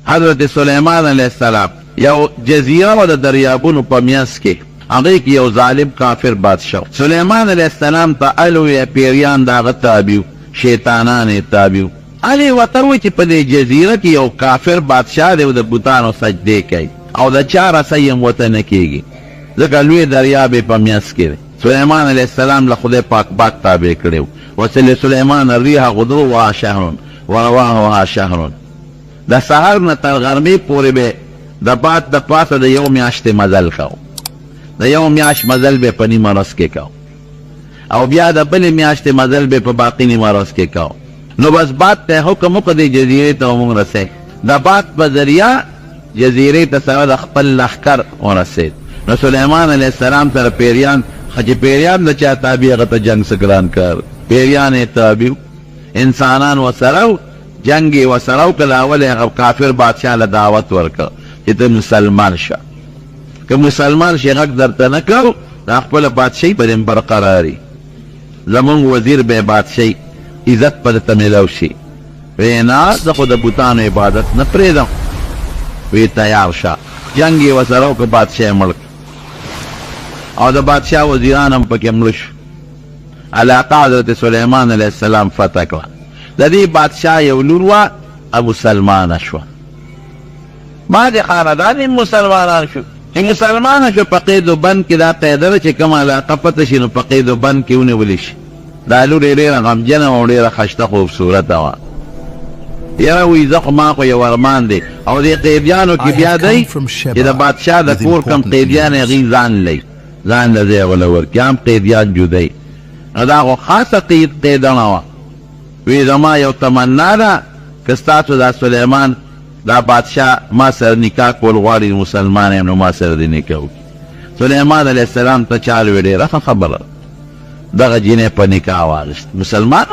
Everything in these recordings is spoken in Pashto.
حضرت سلیمان علیه السلام یو جزیره وه د دریابونو په مینځ کې، هغې کې یو ظالم کافر بادشاه و. سلیمان علیه السلام ته الوی پیریان د هغه تابع وو، شیطانان یې تابع وو. هغې ورته وویل چې په دې جزیره کې یو کافر بادشاه دی او د بتانو سجدې کوي او د چا رسۍ هم ورته نه کېږي، ځکه لوی دریاب یې په مینځ کې دی. سلیمان علیه السلام له خدای پاک باد تابع کړی و، وسلسلیمان الریح غدوها شهر ورواحها شهر. د سهار نه تر غرمې پورې به د باد د پاسه د یو میاشتې مزل کاو، د یو میاشت مزل به په نیمه ورځ کې کاو او بیا د بلې میاشتې مزل به په باقي نیمه ورځ کې کاو. نو بس باد ته حکم وکړ دې جزیرې ته ومونږ رسئ. د باد په ذریعه جزیرې ته سره د خپل لښکر ورسېد. نو سلیمان علیه السلام سره پیریان، ښه چې پیریان د چا تابع هغه ته جنګ څه ګران کار، پیریان یې تابع وو، انسانان ورسره وو، جنګ یې ورسره وکړ. اول یې هغه کافر بادشاه له دعوت ورکړ چې ته مسلمان شه، که مسلمان شې غږ درته نه کوو، دا خپله بادشاهي به دې برقرار وي، زمونږ وزیر به بادشاهي عزت به درته میلاو شي. وی نه، زه خو د بتانو عبادت نه پرېږدم. وی تیار شه. جنګ یې ورسره وکړ، بادشاه یې مړ کړ او د بادشاه وزیران هم پکې مړه شو. علاقه حضرت سلیمان علیه السلام فتح کړه. د دې بادشاه یو لور وه، مسلمانه شوه. بعضې خاندان هم مسلمانان شو. چې مسلمانه شو په قید و بند کې دا قاعده ده چې کومه علاقه فتح شي نو په قید و بند کې ونیول شي. دا لور یې ډېره غمجنه وه او ډېره خشته خوبصورته وه. یاره وایي زه خو ما خو یو ارمان دی. او دې قیدیانو کې بیا دی چې د بادشاه د کور کوم قیدیان هغوی ځان لوي ځان له ځای وله ورکړي، عام قیدیان جدایي. نو دا خو خاصه قید قیدڼه وه. وی زما یو تمنا ده که ستاسو دا سلیمان دا بادشاه ما سره نکاح کول غواړي، مسلمان یم نو ما سره دې نکاح وکړي. سلیمان علیه السلام ته چال وی ډېره ښه خبره ده، دغه جینۍ په نکاح واخیست. مسلمان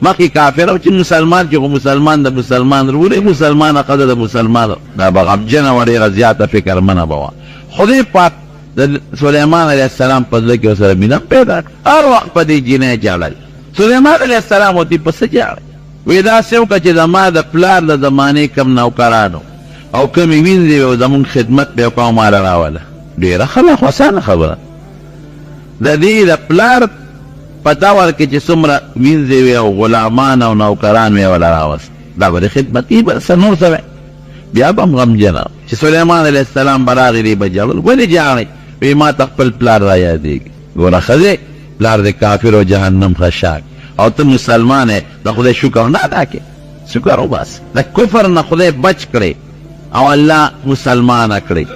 مخکې کافر او چې مسلمان چې خو مسلمان د مسلمان ورور دی، مسلمانه ښځه د مسلمان، دا به غمجنه وه، ډېره زیاته فکرمنه به وه. خدای پاک د سلیمان علیه السلام په زړه کې ورسره مینه پیدا کړه، هر وخت په دې جینۍ ژړل. سلیمان علیه السلام ورته په څه ژاړې؟ وی داسې وکړه چې زما د پلار د زمانې کوم نوکرانو او کومې وینځې وې او زمونږ خدمت به یې وکړ او ماله راوله. ډېره ښه ده، خو اسانه خبره. د دې د پلار په دور کې چې څومره وینځې وې او غلامان او نوکران وې وله راوست، دا به دې خدمت کوي، بس نور څه وایې؟ بیا به هم غمجنه چې سلیمان علیه السلام به راغی، دی به ژړل. ولې ژاړې؟ وی ما ته خپل پلار را یادېږي. ګوره ښځې، پلار دې کافر او جهنم خشاک او ته مسلمان یې، د خدای شکر نه ادا کړې، شکر وباسه، د کفر نه خدای بچ کړې او الله مسلمانه کړې،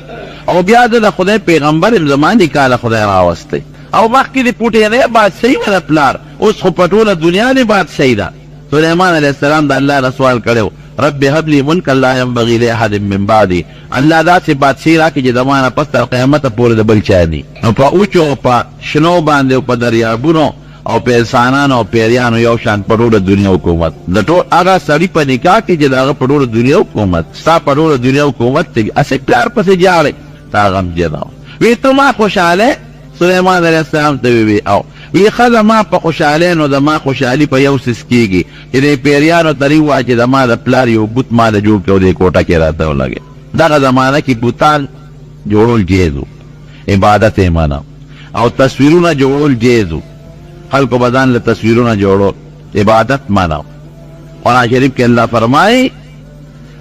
او بیا زه د خدای پیغمبر یم، زما نکاح له خدای راوستی، او مخکې دې پوټېنی بادشاهي وه د پلار، اوس خو په ټوله دنیا دې بادشاهي ده. سلیمان علیه السلام د الله نه سوال کړی و، رب هب لي ملکا لا ينبغي لاحد من بعدي، الله داسې بادشاهي راکړي چې زما نه پس تر قیامته پورې د بل چا ني. نو په اوچو او په شنو باندې او په دریابونو او په انسانانو او پیریانو یو شان په ټوله دنیا حکومت د ټول هغه سړي په نکاح کې چې د هغه په ټوله دنیا حکومت، ستا په ټوله دنیا حکومت دی، هسې پلار پسې ژاړې، تا غمجنه وې، ته ما خوشحاله سلیمان علیه السلام ته وی او وی ښه زما په خوشحالۍ نو زما خوشحالي په یو څیز کیږي چې دې پیریانو ته ووایه چې زما د پلار یو بت ما له جوړ کړي او دې کوټه کې راته ولګوي. دغه زمانه کې بتان جوړول جایز وو، عبادت یې منه، او تصویرونه جوړول جایز وو، خلکو به ځان له تصویرونه جوړول، عبادت منه. قرآن شریف کې الله فرمایي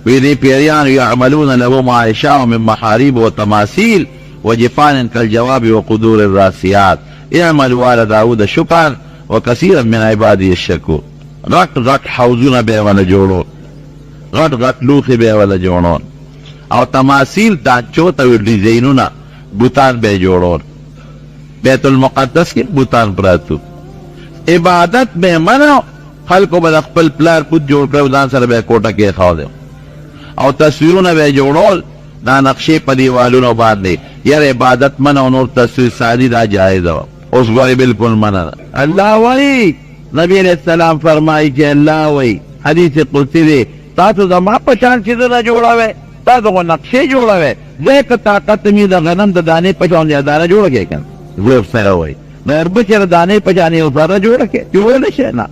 وی دې پیریانو یعملون له ما یشاء من محاریب وتماثیل وجفان کالجواب وقدور الراسیات اعملوا آل داود شکرا وکثیرا من عبادی الشکور. غټ غټ حوضونه به یې وله جوړول، غټ غټ لوښي به یې وله جوړول، او تماثیل ډانچو ته وي ډیزاینونه بتان به یې جوړول. بیت المقدس کې بتان پراته وو، عبادت به یې منع، خلکو به د خپل پلار بت جوړ کړی او ځان سره به یې کوټه کې ایښودی او تصویرونه به یې جوړول، دا نقشې په دیوالونو باندې. یاره عبادت منع او نور تصویر سازي دا جایزه وه، اوس ګورې بالکل منع ده. الله وایي، نبی علیه السلام فرمایي چې الله وایي، حدیث قدسي دی، تاسو زما په شان څیزونه جوړوئ، تاسو خو نقشې جوړوئ، زه که طاقت مې د غنم د دانې په شان یو دانه جوړه کړې که نه، زه سره وایي د اربچې د دانې په شان یو ذره جوړه کړې، جوړولی شئ؟ نه.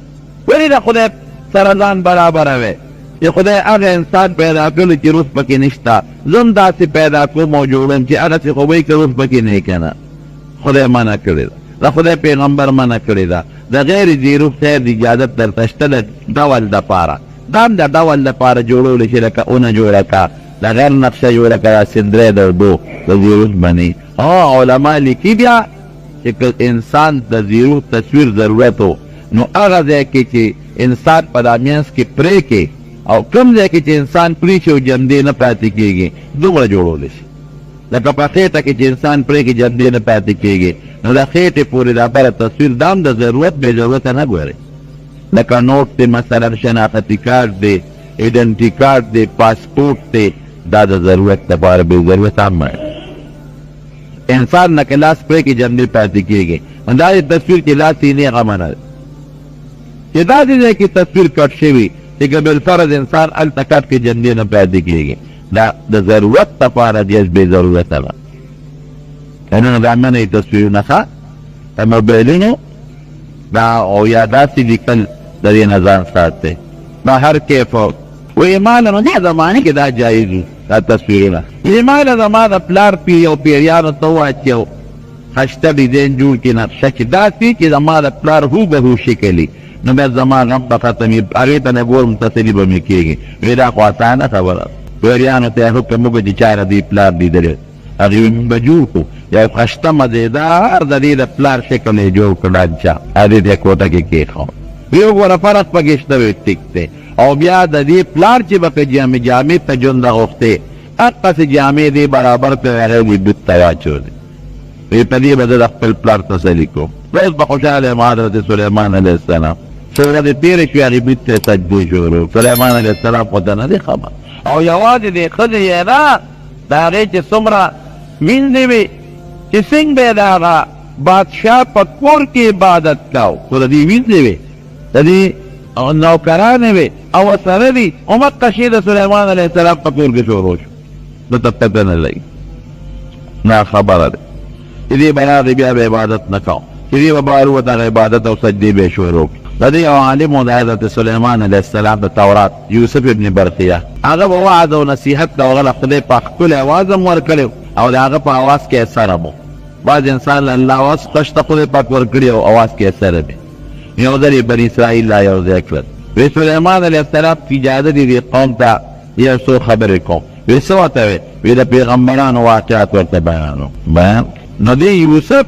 ولې د خدای سره ځان برابروئ؟ چې خدای هغه انسان پیدا کړو چې روح پکې نشته، زه هم داسې پیدا کوم او جوړوم چې هغسې خو وایي که روح پکې نه که نه. خدای منع کړې ده، د خدای پیغمبر منع کړې ده. د غیر ذي روح خیر د اجازت درته شته د ډول دپاره، دا هم د ډول دپاره جوړولی شي، لکه اونه جوړه که، د غیر نقشه جوړه که، دا سندری د اوبو د ذي روح بني. او علما لیکي بیا چې که انسان د ذي روح تصویر ضرورت و، نو هغه ځای کې چې انسان په دا مینځ کې پرې کې او کوم ځای کې چې انسان پرې شي او جمدې نه پاتې کېږي، دومره جوړولی شي. لکه په خېټه کې چې انسان پرې کې جمدې نه پاتې کېږي، نو د خېټې پورې دا بره تصویر دا هم د ضرورت بې ضرورته نه ګوري. لکه نوټ دی مثلا، شناختي کارت دی، ایډنټي کارت دی، پاسپورټ دی، دا د ضرورت لپاره بې ضرورته هم انسان نه که لاس پرې کې جمدې پاتې کېږي، نو دا د تصویر چې لاس یې نه هغه منه ده چې داسې ځای کې تصویر کټ شوي چې که بالفرض انسان هلته کټ کې جمدې نه پاتې کېږي، دا د ضرورت لپاره دی، بې ضرورته ده. که نه دا منع تصویرونه ښه د موبایلونو دا او یا داسې لیکل د دې نه ځان ساتئ. دا هر کیف وایي ما له نو دا زمانه کې دا جایز وو دا تصویرونه. وایي ما له زما د پلار پیر او پیریانو ته ووایه چې یو خشته ډیزاین جوړ کړي، نقشه چې داسې چې زما د پلار هوبهو شکل وي، نو بیا زما غم به ختم وي، هغې ته نه ګورم تسلي به مې کېږي. وایي دا خو اسانه خبره ده. پیریانو ته یې حکم وکړ چې چا د دې پلار لیدلی؟ هغې وایي موږ به جوړ کړو یو خشته مزېدار د دې د پلار شکل یې جوړ کړ، ډانچه هغې ته یې کوټه کې کېښود. وایي وګوره فرق پکې شته؟ وایي ټیک دی. او بیا د دې پلار چې به که جامې جامې ته ژوند غوښتې، هقسې جامې دې برابر کړې، هغې دې بوت ته واچولې. وایي په دې به زه د خپل پلار تسلي کوم، اوس به خوشحاله یم. حضرت سلیمان علیه السلام څو ورځې تېرې شوې، هغې بوت ته یې سجدې شروع. سلیمان علیه السلام خو ته نه دی خبر. او یوازې دې ښځې یې نه، د هغې چې څومره وینځې وې چې څنګه به یې د هغه بادشاه په کور کې عبادت کاوه، خو د دې وینځې وې، د دې نوکرانې وې او ورسره دي، همقه شی د سلیمان علیه السلام په کور کې شروع شو. ده ته پته نه لګي، ناخبره دی چې دې به راغی بیا به عبادت نه کاوه، چې دې به بهر ووت هغه عبادت او سجدې به یې شروع کړې. د دې یو عالم و د حضرت سلیمان علیه السلام د تورات، یوسف ابن برقیه، هغه به وعظ او نصیحت کاوه، هغه له خدای پاک ښکلی اواز هم ورکړی او د هغه په اواز کې اثر هم و. بعض انسان له الله اواز خوښ ته خدای پاک ورکړي او اواز کې اثر هم وي. یو ځل یې بني اسرائیل لا یو ځای کړل، وی سلیمان علیه السلام چې اجازه دې دې قوم ته یو څو خبرې کوم. وی څه ورته وی؟ وی د پیغمبرانو واقعات ورته بیانو بیان. نو دې یوسف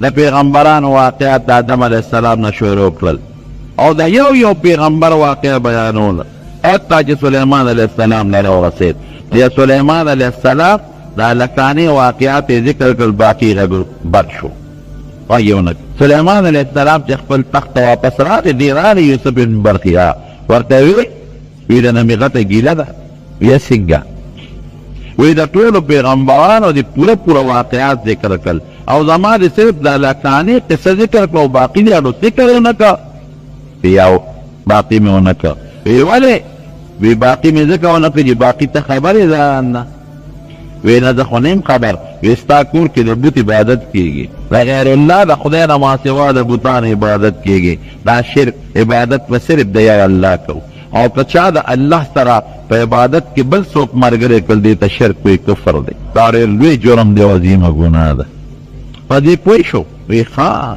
د پیغمبرانو واقعات د آدم علیه السلام نه شروع کړل او د یو یو پیغمبر واقعه بیانوله حتی چې سلیمان علیه السلام نه راورسېد. د سلیمان علیه السلام د هلکانې واقعات یې ذکر کړل، باقي غږ بد شو، غږ یې ونه کړ. سلیمان علیه السلام چې خپل تخت ته واپس راغی، دی راغی یوسف بن برقیا ورته وی، وی د نه مې غټه ګیله ده. وی څنګه؟ وی د ټولو پیغمبرانو دې پوره پوره واقعات ذکر کړل او زما دې صرف د هلکانې قصه ذکر کړه او باقي دې اړو ذکر ونه کړ. وی او باقي مې ونه کړ. وی ولې؟ وی باقي مې ځکه ونه کړ چې باقي ته خبر یې ځان نه. وی نه زه خو نه یم خبر. وی ستا کور کې د بت عبادت کیږي، د غیر الله د خدای نه ماسوا د بتانو عبادت کیږي، دا شرک. عبادت به صرف د یو الله کوو، او که چا د الله سره په عبادت کې بل څوک ملګری کړل، دې ته شرک وایي، کفر دی، دا ډېر لوی جرم دی او عظیمه ګناه ده. په دې پوه شو؟ وی ښه.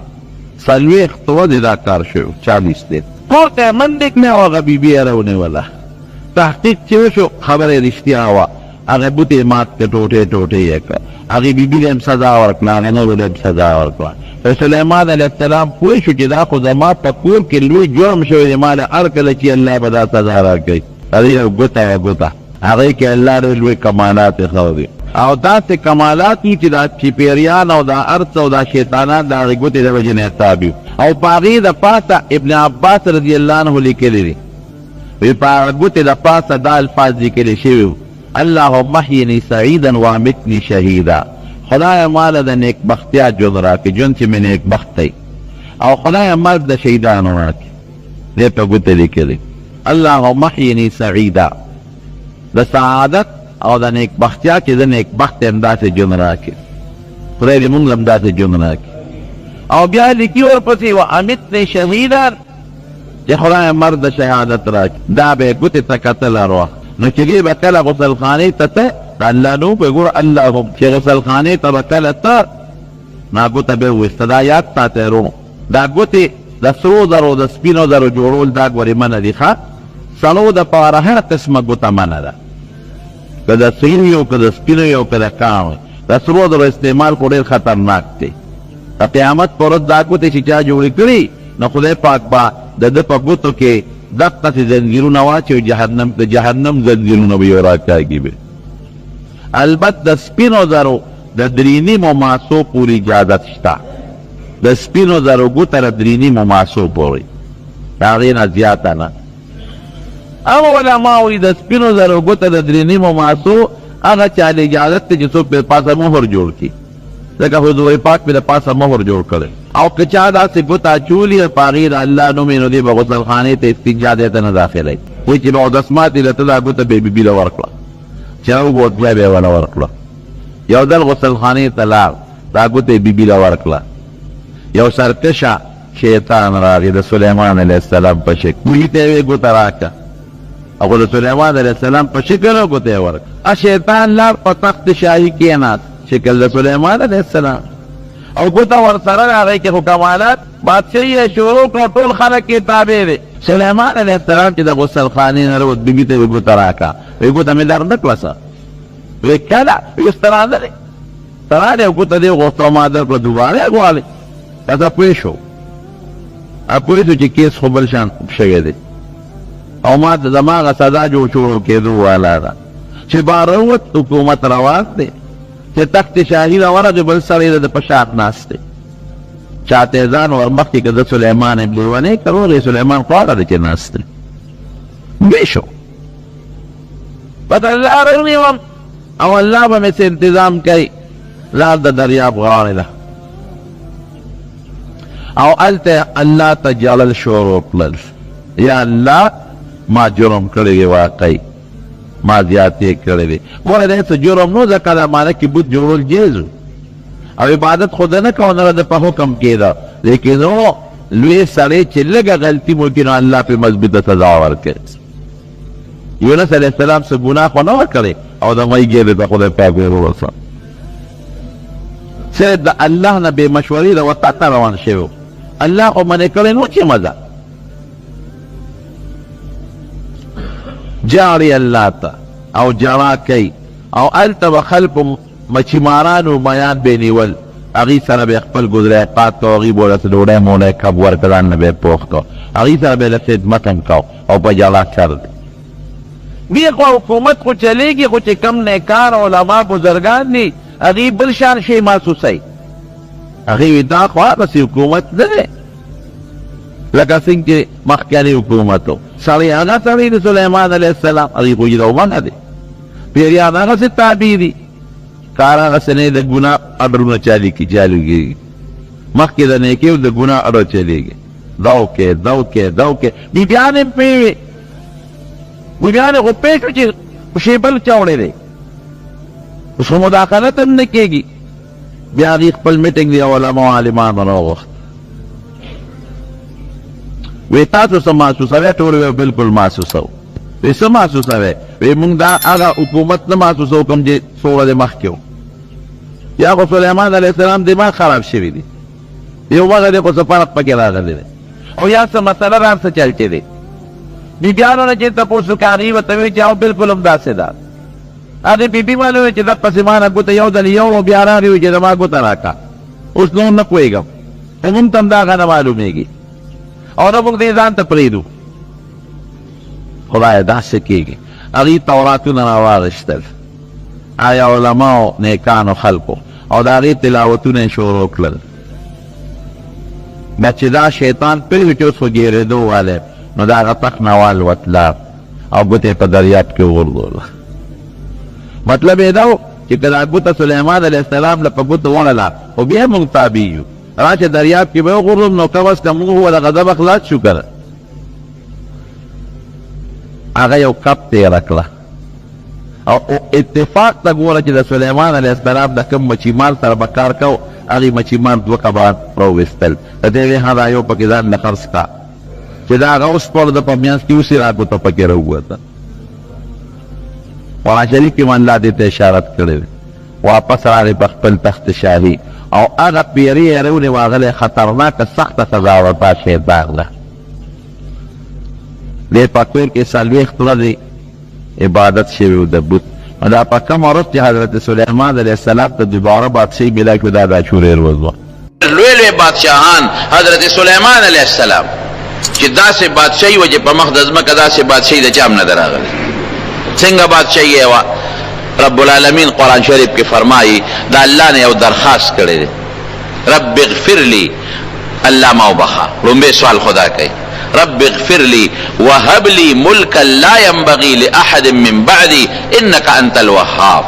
40 ورځې دا کار شوی، 40 دی. کور ته یې منډې کړې او هغه بیبي یې راونیوله. تحقیق چې وشو خبره یې رښتیا وه، هغه بت یې مات کړ، ټوټې ټوټې یې کړ، هغې بیبي له یې هم سزا ورکړه، هغه نورو له یې هم سزا ورکړه. خو سلیمان علیه السلام پوه شو چې دا خو زما په کور کې لوی جرم شوی دی، ما له هر کله چې الله به دا سزا راکوي. هغې یو ګوته یوه ګوته هغې کې الله ډېر لوی کمالات ایښودي او داسې کمالات وو چې دا چیپیریان او دا هر څه او دا شیطانان د هغې ګوتې د وجې نه تابع وو. او په هغې د پاسه ابن عباس رضی الله عنه لیکلي دي، وی په هغه ګوتې د پاسه دا الفاظ لیکل شوي وو، اللهم احیني سعیدا وامتني شهیدا، خدایه ماله د نیکبختیا ژوند راکړې، ژوند چې مې نیکبخته وي، او خدایه مرګ د شهیدانو راکړې. دی په ګوته لیکلی اللهم احیني سعیدا، د سعادت او د نیکبختیا چې زه نیکبخت یم داسې ژوند راکړې، خدای دې مونږ له هم داسې ژوند راکړي. او بیا لیکي ورپسې وامتني شهیدا، چې خدای مرد د شهادت راکړي. دا به یې ګوتې ته کتل هر وخت. نو چې دی به کله غسلخانې ته ته، د الله نوم به ګوره الله هم، چې غسلخانې ته به کله ته، نا ګوته به یې وویسته. دا یاد ساته وروڼو، دا ګوتې د سرو زرو د سپینو زرو جوړول دا ګورې منع دي ښه. سړو دپاره هر قسمه ګوته منع ده، که د سرو وي او که د سپینو وي او که د کاڼو وي. د سرو زرو استعمال خو ډېر خطرناک دی. د قیامت په ورځ دا ګوتې چې چا جوړې کړي نو خدای پاک به د ده په ګوتو کې دقسې ځنځیرونه واچوي، جهنم د جهنم ځنځیرونه به یې راکاږي به. البت د سپینو زرو د درې نیمو ماسو پورې اجازت شته، د سپینو زرو ګوته د درې نیمو ماسو پورې، د هغې نه زیاته نه. هغه علما وایي د سپینو زرو ګوته د درې نیمو ماسو هغه چا له اجازت دی چې څوک پرې پاسه مهر جوړ کړي، ځکه حضور پاک پرې د پاسه مهر جوړ کړی. او که چا داسې ګوته اچولي او په هغې د الله نوم یې، نو دی به غسلخانې ته استنجا ځای ته نه داخلوي. وایي چې به اودس ماتې له ته دا ګوته بې بي بي له ورکړه، چې راوګوت بیا به یې وله ورکړه. یو ځل غسلخانې ته لاړ، دا ګوته یې بي بي له ورکړه. یو سرکشه شیطان راغی د سلیمان علیه السلام په شکل، بي ته یې وې ګوته راکړه، او د سلیمان علیه السلام په شکل او ګوته یې ورکړه. شیطان لاړ په تخت شاهي کېناست، شکل د سلیمان علیه السلام او ګوته ورسره هغې کې خو کمالات بادشاهي یې شروع کړه، ټول خلک یې تابع دي. سلیمان علیه السلام چې د غسلخانې نه راووت، بیبي ته یې ګوته راکړه، وایي ګوته مې در نه کړه څه؟ وایي کله؟ وایي ته راغلی، ته راغلی او ګوته دې وغوښته او ما درکړه، دوباره یې غواړې؟ ښځه پوه شو، پوه شو چې کیس خو بل شان شوی دی او ما ته زما هغه سزا جوړ شروع کېدو والا ده. چې باروت حکومت روان دی، چې تخت شاهي له ورغی بل سړی د په شا ناست دی، چاته یې ځان ورمخکې که زه سلیمان یم لېونی که روغ یې، سلیمان خو هغه دی چې ناست دی. بې شو بس الله راونیوم او الله به مې څه انتظام کوي. لار د دریاب غاړې ده او هلته الله ته ژړل شروع کړل، یا الله ما جرم کړی دی، واقعي ما زیاتې کړې دي. ګوره دی څه جرم نو، ځکه زمانه کې بت جوړول جایز او عبادت خو ده نه کوه، نه د په حکم کېده، لیکن نو لوی سړی چې لږه غلطي مو کړي نو الله پرې مضبوطه سزا ورکوي. یونس علیه السلام څه ګناه خو نه وه کړې او د مۍ ګېډې ته خدای پاک ور ورسوه. صرف د الله نه بې مشورې د وطن نه روان شوی و، الله خو منع کړی نو چې مزه جاړي الله ته او جړا کوي. او هلته به خلکو مچیمارانو میان به نیول، هغوی سره به خپل ګذر اوقات کو، هغوی به ورته ډوډۍ موډۍ کب ورکړه، ځان نه به یې پوخ کو، هغوی سره به یې لږ خدمت هم کو او په جړا سر دی. دې خوا حکومت خو چلېږي، خو چې کوم نیکان علما بزرګان دي هغوی بل شان شی محسوسوي. هغوی وایي دا خو هغسې حکومت نه دی لکه څنګه چې مخکنی حکومت و. سړی هغه سړی د سلیمان علیه السلام، هغوی خو یې ومنه دی، پیریان هغسې تابع دي، کار هغسې نه د ګناه اډرونه چالي چالو کېږي، مخکې د نیکۍ او د ګناه اډر چلېږي. دا وکړې، دا وکړې، دا وکړې. بیبیانې هم پوه وې، بیبیانې خو پوه شو چې شی بل چا وړی دی، اوس خو مداخلت هم نه کېږي. بیا هغوی خپل میټینګ دی علما عالمانو راوغوښت، وی تاسو څه محسوسوئ؟ ټول وی بالکل محسوسوو. وی څه محسوسوئ؟ وی مونږ دا هغه حکومت نه محسوسوو کوم چې څو ورځې مخکې و. یا خو سلیمان علیه السلام دماغ خراب شوی دی، یو مغه دی خو څه فرق پکې راغلی دی، او یا څه مسله را څه چل چې دی. بیبیانو نه چې تپوس وکړ، هغوی ورته ویل چې او بالکل همداسې ده. هغې بیبي باندې وویل چې دقسې ما نه ګوته یو ځل یو بیا راغی ویل چې زما ګوته راکړه، اوس نور نه پوهېږم، خو مونږ ته هم دا هغه نه معلومېږي او نه مونږ دې ځان ته پرېږدو. خدایه دا څه کېږي؟ هغوی توراتونه راواخیستل، هغه علماو نیکانو خلکو، او د هغې تلاوتونه یې شروع کړل. بیا چې دا شیطان پوه شو چې اوس خو ګېرېدو والی، نو د هغه تخت نه والوت لاړ او ګوته یې په دریاب کې وغورځوله. مطلب یې دا و چې که دا ګوته سلیمان علیه السلام له په ګوتو وړله، خو بیا موږ تابع یو، راشه دریاب کې به یې وغورځوم، نو کم از کم موږ خو له غضبه خلاص شو که نه. هغه یو کپ تېره کړه او اتفاق ته ګوره چې د سلیمان علیه السلام د کوم مچیمار سره به کار کو، هغې مچیمار دوه کبان راوویستل، د دې وی دا یو پکې ځان له خرڅ کړه. چې دا هغه اوس پرده په میانځ کې اوسې راګوته پکې راووته. قرآن شریف کې الله دې ته اشارت کړې ده. واپس راغی په خپل تخت شاهي او هغه پیری یې راونیوه، هغه له خطرناکه سخته سزا ورکړه شیطان له. دې په کور کې 40 ورځې عبادت شوی و د بت. نو دا په کومه ورځ چې حضرت سلیمان علیه السلام ته دوباره بادشاهي ملا شوه، دا د عاشورې ورځ وه. لوی لوی بادشاهان حضرت سلیمان علیه السلام چې داسې بادشاهي وه چې په مخ د ځمکه داسې بادشاهي د چا هم نه ده راغلې. څنګه بادشاهي یې وه؟ رب العالمین قرآن شریف کې فرمایي د الله نه یو درخواست کړی دی، رب اغفر لي، الله ما وبخښه. ړومبی سوال خدا کوي، رب اغفر لي وهب لي ملکا لا ينبغي لأحد من بعدي انک انت الوهاب.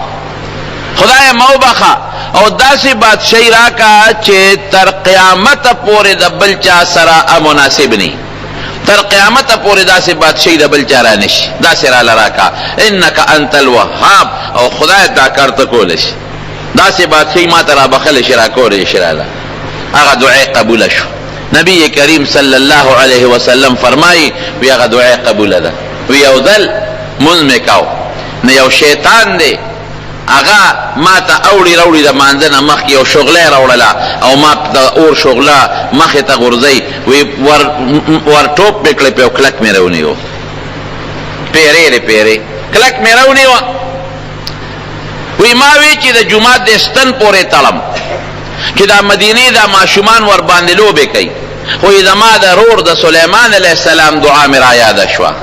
خدایه ما وبخښه او داسې بادشاهي راکړه چې تر قیامته پورې د بل چا سره مناسب نه، تر قیامته پورې داسې بادشاهي د بل چا رانه شي، داسې راله راکړه، انک انت الوهاب. او خدای دا کار ته کولی شي، داسې بادشاهي ما ته رابخښلی شي، راکولی شي راله. هغه دعا قبوله شو. نبی کریم صلی الله علیه وسلم فرمایي وی هغه دعا قبوله ده. وی یو ځل مونځ مې کاو، نو یو شیطان دی هغه ما ته اوړي راوړي د مانځه نه مخکې یو شغله یې راوړله او ما د اور شغله مخې ته غورځوي، وی ور ور ټوپ مې کړې پې او کلک مې راونیو، پیرې دی پیرې کلک مې راونیوه. وی ما وی چې د جومات د ستن پورې تړم چې دا مدینې دا ماشومان ور باندې لوبې کوي، خو یې زما د رور د سلیمان علیه السلام دعا مې را یاده شوه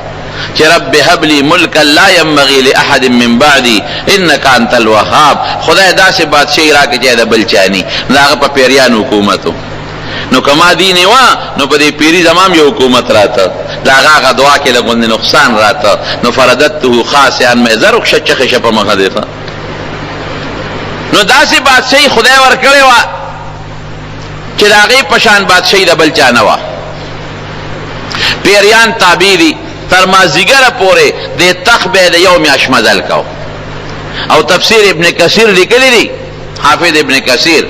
چې رب هب لي ملکا لا ينبغي لاحد من بعدي انک انت الوهاب. خدای داسې بادشاهي راکړي چې د بل چا ني. د هغه په پیریانو حکومت و، نو که ما دینې وه نو په دې پیري زما هم یو حکومت راته، د هغه هغه دعا کې لږ غوندې نقصان راته، نو فرددته خاسئا مې زر وکښه چخې شه په مخه دې. نو داسې بادشاهي خدای ورکړې وه چې د هغې په شان بادشاهي د بل چا نه وه. پیریان تابع دي، تر مازدیګره پورې دې تخت به یې د یو میاشت مزل کاوه. او تفسیر ابن کثیر لیکلی دی، حافظ ابن کثیر،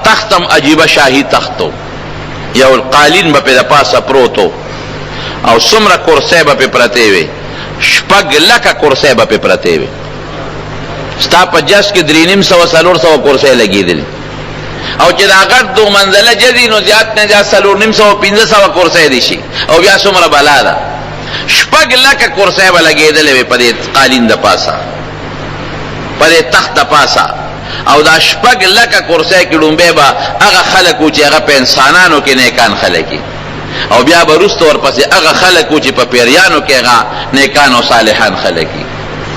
تخت هم عجیبه شاهي تخت و، یو قالین به پې د پاسه پروت و او څومره کرسۍ به پې پرتې وې، 6 لکه کرسۍ به پې پرتې وې. ستا په جز کې 350 400 کرسۍ لګېدلې، او چې دا غټ دوه منزله جزي نو زیات نه زیات 450 500 کرسۍ دي شي، او بیا څومره بلا ده. 6 لکه کرسۍ به لګېدلې وې په دې قالین د پاسه، په دې تخت د پاسه. او دا 6 لکه کرسۍ کې ړومبی به هغه خلک وو چې هغه په انسانانو کې نیکان خلک وي، او بیا به وروسته ورپسې هغه خلک وو چې په پیریانو کې هغه نیکان او صالحان خلک وي.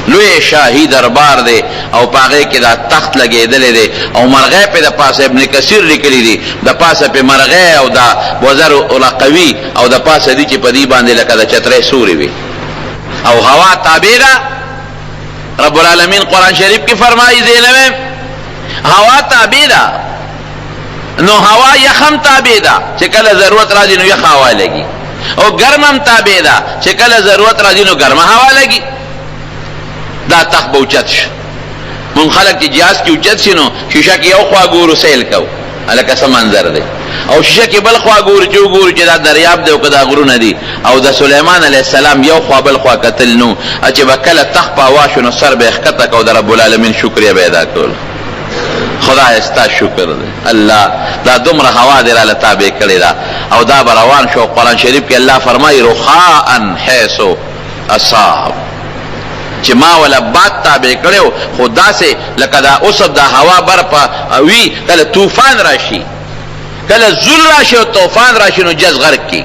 لوی شاهي دربار دی او په هغې کې دا تخت لګېدلی دی او مرغۍ پې د پاسه، ابن کثیر لیکلي دي، د پاسه پې مرغۍ او دا وزر رقوي او د پاسه دي چې په دې باندې لکه د چترۍ سوري وي او هوا تابع ده. رب العالمین قرآن شریف کې فرمایي زینب هوا تابع ده، نو هوا یخم تابع ده چې کله ضرورت راځي نو یخ هوا لګي، او ګرم هم تابع ده چې کله ضرورت راځي نو ګرمه هوا لګي. دا تخت به اوچت شو. مونږ خلک چې جهاز کې اوچت شي نو شیشه کې یو خوا ګورو سیل کوو هلکه څه منظر دی، او شیشه کې بل خوا ګورو چې وګورو چې دا دریاب دی او که دا غرونه دي. او د سلیمان علیه السلام یو خوا بل خوا کتل نو چې به کله تخت په هوا شو نو سر به یې ښکته کړ او د رب العالمین شکر یې به ادا کول. خدای ستا شکر دی الله، دا دومره هوا دې راله تابع کړې ده. او دا به روان شو. قرآن شریف کې الله فرمایي رخاء حیث اصاب، چې ما ولا باد تابع کړو، خو داسې لکه دا اوس دا هوا بر په وي، کله طوفان راشي، کله زول راشي او طوفان راشي نو جز غرق کی،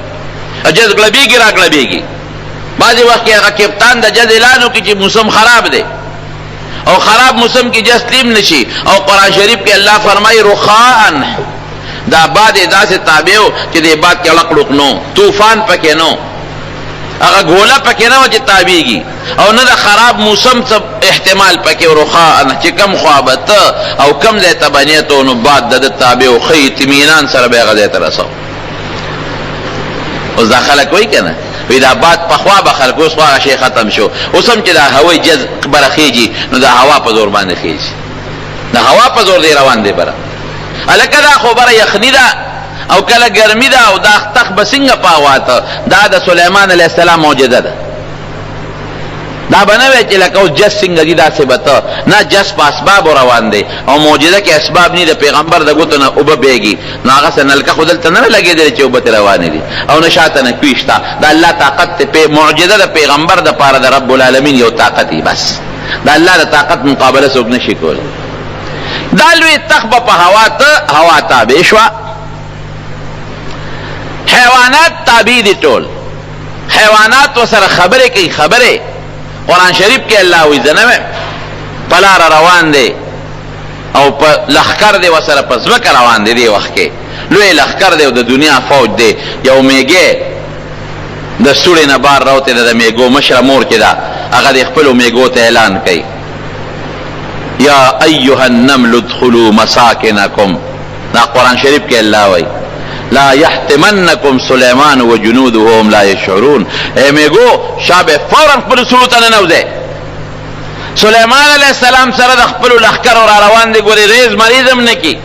جز غړبیږي را غړبیږي. بعضې وخت کې هغه کپتان د جز اعلان وکړي چې موسم خراب دی، او خراب موسم کې جز تلیم نشي. او قرآن شریف کې الله فرمایي رخاء، دا باد یې داسې تابع و چې دې باد کې ړق ړوق نو، طوفان پکې نو، هغه ګوله پکې نه وه چې تابعېږي، او نه د خراب موسم څه احتمال پکې و. رخاء چې کم خوا به ته او کم ځای ته به نیت و نو باد د ده تابع و، ښه اطمینان سره به یې هغه ځای ته رسوه. اوس دا خلک وایي که نه، وایي دا باد پخوا به خلک، اوس خو هغه شی ختم شو. اوس هم چې دا هوایي جز بره خېږي نو د هوا په زور باندې خېږي، د هوا په زور دی روان دی بره. هلکه دا خو بره یخني ده او کله ګرمي ده او دا تخت به څنګه په هوا ته؟ دا د سلیمان علیه السلام معجزه ده. دا به نه وی چې لکه اوس جس څنګه دي داسې به ته نه، جس په اسبابو روان دی او معجزه کې اسباب نه، د پیغمبر د ګوتو نه اوبه بهېږي، نو هغه څه نلکه خو دلته نه لګېدلې چې اوبه ترې روانې دي او نه شاته نه کوی شته. د الله طاقت دی، معجزه د پیغمبر دپاره د رب العالمین یو طاقت دی، بس د الله د طاقت مقابله څوک نه شي کولی. دا لوی تخت به په هوا ته، هوا تابع شوه، حیوانات تابع دي، ټول حیوانات ورسره خبرې کوي. خبرې قرآن شریف کې الله وایي، زه نه وایم، په لاره روان دی او په لښکر دی ورسره په ځمکه روان دی. دې وخت کې لوی لښکر دی او د دنیا فوج دی. یو میږی د سوړې نه بار راوتی ده، د میږو مشره مور چې ده هغه د خپلو میږو ته اعلان کوي، یا ایها النمل ادخلوا مساکنکم. دا قرآن شریف کې الله وایي، لا يحتمنکم سلیمان وجنوده وهم لا یشعرون. ای میږو شابه فورا خپلو سوړو ته ننوځئ، سلیمان علیه السلام سره د خپلو لښکرو را روان دی، ګورې ریز مریض هم نه کي،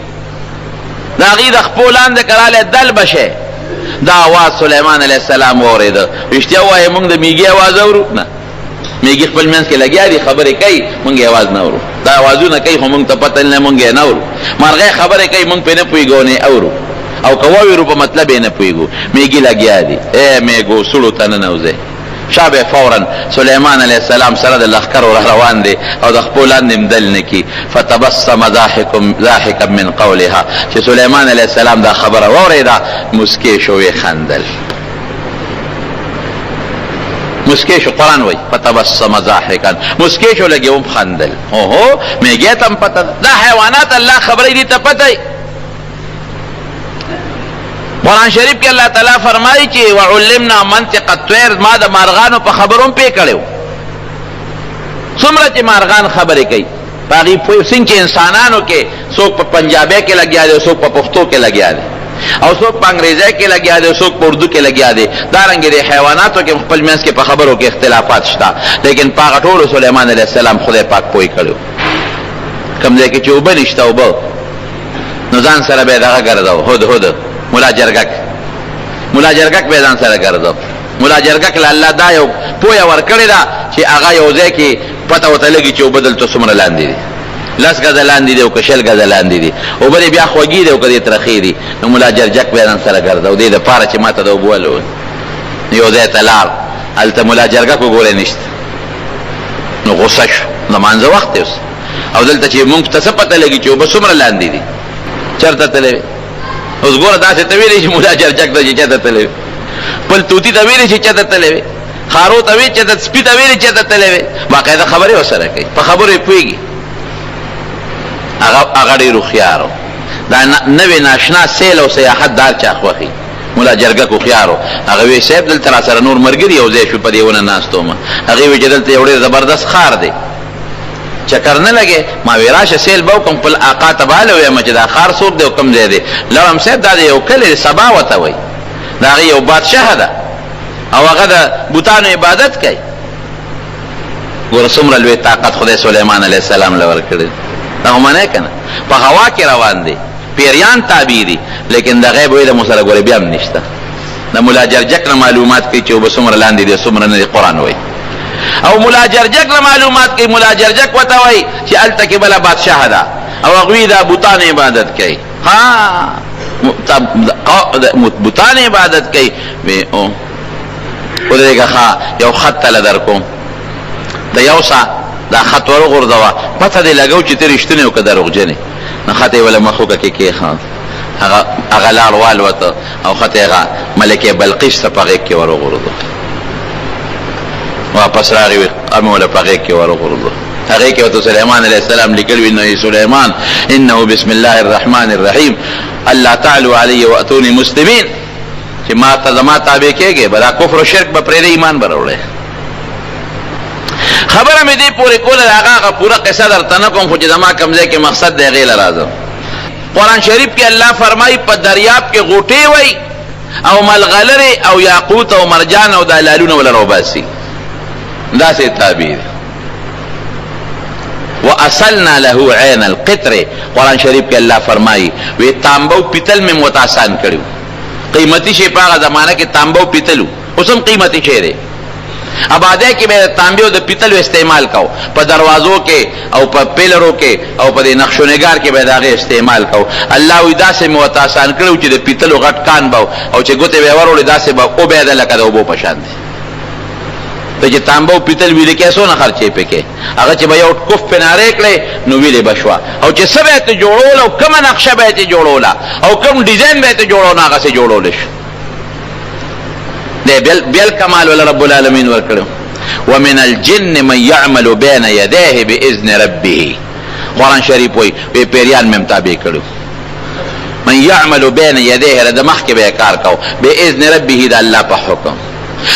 د هغوی د خپو لاندې که رالی دل به شی. دا آواز سلیمان علیه السلام واورېده. رښتیا ووایې موږ د میږي آواز اورو؟ نه، میږي خپل منځ کې لګیا دي خبرې کوي، موږ یې آواز نه اورو. دا آوازونه کوي خو موږ ته پته نه، موږ یې نه اورو. مرغۍ خبرې کوي، موږ پرې نه پوهېږو، نه یې اورو، او که واورو په مطلب یې نه پوهېږو. میږي لګیا دي، ای میږو سوړو ته ننوځئ. شابه فورا سلیمان علیه السلام سره د لښکرو را روان دی او د خپو لاندې هم دل نه کي. فتبسم ضاحکا من قولها، چې سلیمان علیه السلام دا خبره واورېده موسکی شو، ویې خندل، مسکی شو. قرآن وایي فتبسم ضاحکا، مسکی شو، لږ یې هم خندل. اوهو، میږی ته هم پته ده، دا حیوانات الله خبروي، دې ته پته وي. قرآن شریف کې الله تعالی فرمایي چې وعلمنا منطق الطیر، ما د مارغانو په خبرو هم پوه کړی وو. څومره چې مارغان خبرې کوي په هغې پوه، څنګه چې انسانانو کې څوک په پنجابۍ کې لګیا دی، څوک په پښتو کې لګیا دی، او څوک په انګریزۍ کې لګیا دی، څوک په اردو کې لګیا دی، دارنګې د حیواناتو کې خپل منځ کې په خبرو کې اختلافات شته، لیکن په هغه ټولو سلیمان علیه السلام خدای پاک پوه کړی. کوم ځای کې چې اوبه نشته اوبه، نو ځان سره به یې دغه ګرځاو، هد هد ملا جرګک، ملا جرګک به یې ځان سره ګرځاو. ملا جرګک له الله دا یو پوهه ورکړې ده چې هغه یو ځای کې پته ورته لګي چې اوبه دلته څومره لاندې دي، لس ګزه لاندې دي او که 20 ګزه لاندې دي، اوبه دې بیا خوږې دي او که دې ترخې دي. نو ملا جرجک به یې ځان سره ګرځاو دې دپاره چې ما ته د اوبو ولو. یو ځای ته لاړ، هلته ملا جرګک وګوری نشته، نو غوسه شو، د لمانځه وخت دی اوس، او دلته چې مونږ ته څه پته لګي چې اوبه څومره لاندې دي، چېرته تللی وې؟ اوس ګوره داسې ته ویلی چې ملا جرجک ته چې چېرته تللی وې، خپل طوطي ته ویلی چې چېرته تللی وې، خارو ته ویل چېرته، سپي ته ویلی چېرته تللی وې، باقاعده خبرې ورسره کوي، په خبرو یې پوهېږي. هغه ډېر هوښیار و. دا نوې ناشنا سیل او سیاحت دار چا خوښي، ملا جرګک هوښیار و. هغه وی صاحب دلته را سره نور ملګري یو ځای شو، په دې ونه ناست وم. هغې وی چې دلته یو ډېر زبردست ښار دی، چکر نه لګې؟ ما وی راشه سیل به وکړم، خپل آقا ته به هله ووایم چې دا ښار څوک دی او کوم ځای دی. لړم صاحب دا د یو کلی دی، سبا ورته وایي، د هغې یو بادشاه ده او هغه د بتانو عبادت کوي. ګوره څومره لوی طاقت خدای سلیمان علیه السلام له ورکړی، دا خو منې که نه، په هوا کې روان دی، پیریان تابع دي، لیکن د غیب علم ورسره ګورې بیا هم نشته. د ملا جرجک نه معلومات کوي چې اوبه څومره لاندې دي څومره نه دي، قرآن وایي. او ملا جرجک نه معلومات کوي، ملا جرجک ورته وایي چې هلته کې بله بادشاه ده او هغوی د بتانو عبادت کوي. ها، بتانو عبادت کوي. وی او ودرېږه، ښه یو خط تله در کوم، د یو سا دا خط وروغورځوه، پته دې لګو چې ته رښتونی او که دروغجن یې. نو خط یې وله مخوکه کې کېښود، هغه لاړ والوته او خط یې هغه ملکې بلقیس ته په غېږ کې وروغورځو. واپس راغی، وی مې وله په غېږ کې وروغورځو. هغې کې ورته سلیمان علیه السلام لیکلي وي، انه سلیمان انه بسم الله الرحمن الرحیم الله تعلو علی واتوني مسلمین، چې ما ته زما تابع کېږې به دا کفر و شرک به پرېږدې، ایمان به راوړې. خبره مې دې پورې کوله، د هغه هغه پوره قصه درته نه کوم، خو چې زما کوم ځای کې مقصد دی هغې له راځم. قرآن شریف کې الله فرمایي په دریاب کې غوټې وایي او ملغلرې او یاقوت او مرجان او دا لالونه وله راوباسي، داسې تعبیر. واسلنا له عین القطر، قرآن شریف کې الله فرمایي وی تانبه او پیتل مې ورته اسان کړي. قیمتي شی په هغه زمانه کې تانبه او پیتل وو، اوس هم قیمتي شی دی. ابادۍ کې به د تانبې او د پیتلو استعمال کاو، په دروازو کې او په پیلرو کې او په دې نقش و نګار کې به د هغې استعمال کاو. الله وایي داسې مې ورته اسان کړي وو چې د پیتلو غټ کان به او چې ګوتې به یې وروړې داسې به وبهېده لکه د اوبو په شان دی. ته چې تانبه او پیتل ویلې کې څونه خرچې پې کې، هغه چې به یو کوف پې نارې کړې نو ویلې به شوه، او چې څه به یې ترې جوړول او کومه نقشه به یې ترې جوړوله او کوم ډیزاین به یې ترې جوړاوه نو هغسې جوړولی شو. دی بیل بیل کمال ول رب العالمین ورکړو. ومن الجن من يعمل بين يديه باذن ربه، قرآن شریف وای وی پیریان مم تابع کړو. من يعمل بين يديه د مخ کې به کار کاو باذن ربه، د الله په حکم.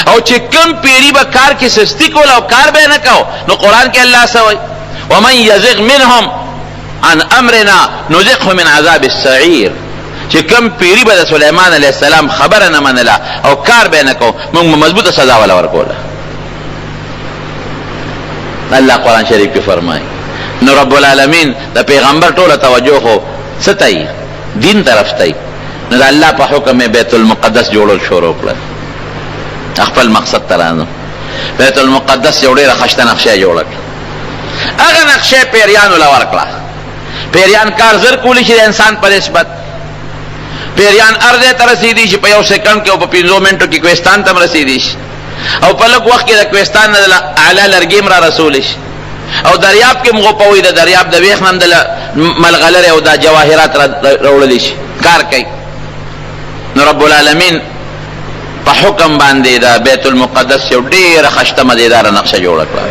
او چې کم پیری به کار کې سستی کول او کار به نه کاو نو قرآن کې الله سوی ومن يزغ منهم عن امرنا نذقه من عذاب السعير، چې کوم پیری به د سلیمان علیه السلام خبره نه منله او کار به نه کو، موږ به مضبوطه سزا وله ورکوله. الله قرآن شریف کې فرمایي. نو رب العالمین د پیغمبر ټوله توجه خو څه ته یي؟ دین طرف ته یي. نو د الله په حکم یې بیت المقدس جوړول شروع کړل، خپل مقصد ته رانو. بیت المقدس یو ډېره خشته نقشه یې جوړه کړه، هغه نقشه یې پیریانو له ورکړه. پیریان کار زر کولی شي د انسان په نسبت. پیریان هر ځای ته رسېدی شي، په یو سیکنډ کې او په پنځو منټو کې کوهستان ته هم رسېدی شي، او په لږ وخت کې د کوهستان نه د اعلی لرګي هم را رسولی شي، او دریاب کې هم غوپوي، د دریاب د ویښ نه هم د ملغلرې او دا جواهرات را راوړلی شي، کار کوي. نو رب العالمین په حکم باندې د بیت المقدس یو ډېره خشته مزیداره نقشه جوړه کړه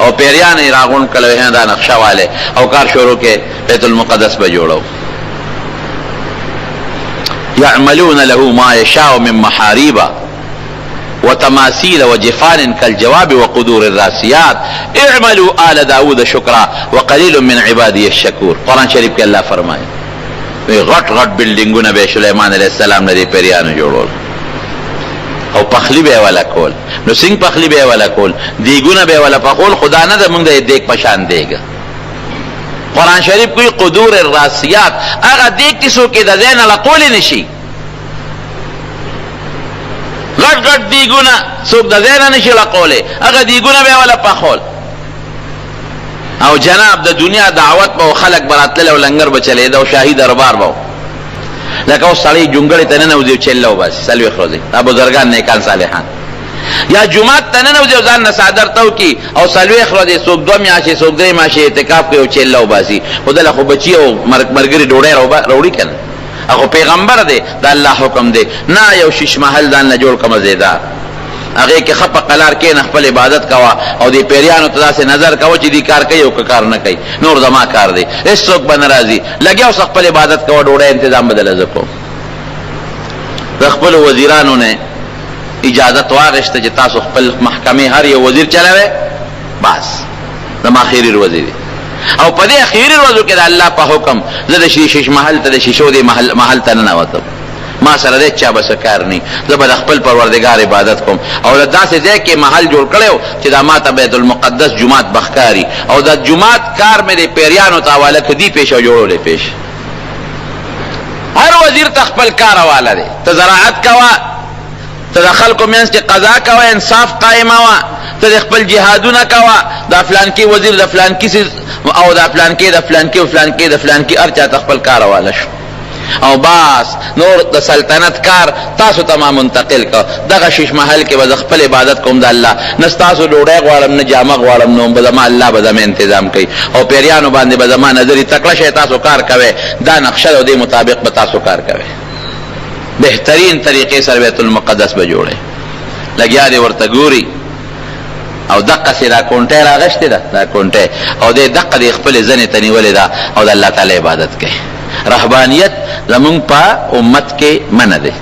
او پیریان یې راغونډ کړل، ویل دا نقشه والے، او کار شروع کړي بیت المقدس به جوړو. يعملون له ما يشاء من محاريب وتماثيل وجفان كالجواب وقدور الراسيات اعملوا آل داود شکرا وقليل من عبادي الشکور. قرآن شریف کې الله فرمایي وی غټ غټ بلډینګونه به سلیمان علیه السلام نه دی پیریانو جوړول او پخلی به ولا کول. نو څنګه پخلی به ولا کول؟ دیګونه به ولا پخول، خدا نه د موږ د دیګ په شان دیګ. قرآن شریف کوئی قدور الراسیات، هغه دیګ چې څوک یې د ځای نه لقولی نه شي، غټ غټ دیګونه څوک د ځای نه نه شي لقولی، هغه دیګونه به ولا پخول. او جناب د دنیا دعوت به خلک به راتلل او لنګر به چلېده او شاهي دربار به، لکه اوس سړی جونګړې ته ننوځي او چله وباسي 40 ورځې، دا بزرګان نیکان صالحان، یا جومات ته ننوځي او ځان نه څادر تاو کړي او 40 ورځې، څوک 2 میاشتې څوک 3 میاشتې اعتکاف کوي او چله وباسي. خو دله خو بچي او ملګري ډوډۍ راوړي که نه؟ هغه پیغمبر دی، د الله حکم دی، نه یو شیش محل ځان له جوړ کړه مزېدار، هغې کې ښه په قلار کښېنه، خپل عبادت کوه او دې پیریانو ته داسې نظر کوه چې دوی کار کوي او که کار نه کوي، نور زما کار دی، هېڅوک به نه راځي، لګیا اوسه خپل عبادت کوه، ډوډۍ انتظام به درله زه کوم. د خپلو وزیرانو نه اجازت واغېسته چې تاسو خپل محکمې هر یو وزیر چلوئ، بس زما اخري ورځې دي. او په دې اخري ورځو کې د الله په حکم زه د شیش محل ته، د شیشو دې محل ته ننوتم، ما سره د هېچا به څه کار نه، زه به د خپل پروردګار عبادت کوم. او د داسې ځای کې محل جوړ کړی و چې دا ما ته بیت المقدس جومات به ښکاري، او د جومات کار مې د پیریانو ته حواله کړ، دي پېښ او جوړولې پېښ. هر وزیر ته خپل کار حواله دی، ته زراعت کوه، ته د خلکو منځ کې قضا کوه، انصاف قایموه، ته د خپل جهادونه کوه، دا فلانکي وزیر د فلانکي څیز او دا فلانکي د فلانکي او فلانکي د فلانکي، هر چا ته خپل کار حواله شو. او باس نور د سلطنت کار تاسو ته ما منتقل کړ. دغه شیش محل کې به زه خپل عبادت کوم د الله، نه ستاسو ډوډۍ غواړم نه جامه غواړم، نو به زما الله به زما انتظام کوي او پیریانو باندې به زما نظري تکړه شئ، تاسو کار کوئ، دا نقشه ده او دې مطابق به تاسو کار کوئ. بهترین طریقې سره بیت المقدس به جوړوي. لګیا دی ورته ګوري او دقسې دا کونټه یې راغشتې ده، دا کونټه، او دی دقه دې خپلې زنې ته نیولې ده او د الله تعالی عبادت کوي. رهبانیت زمونږ په امت کې منع دی.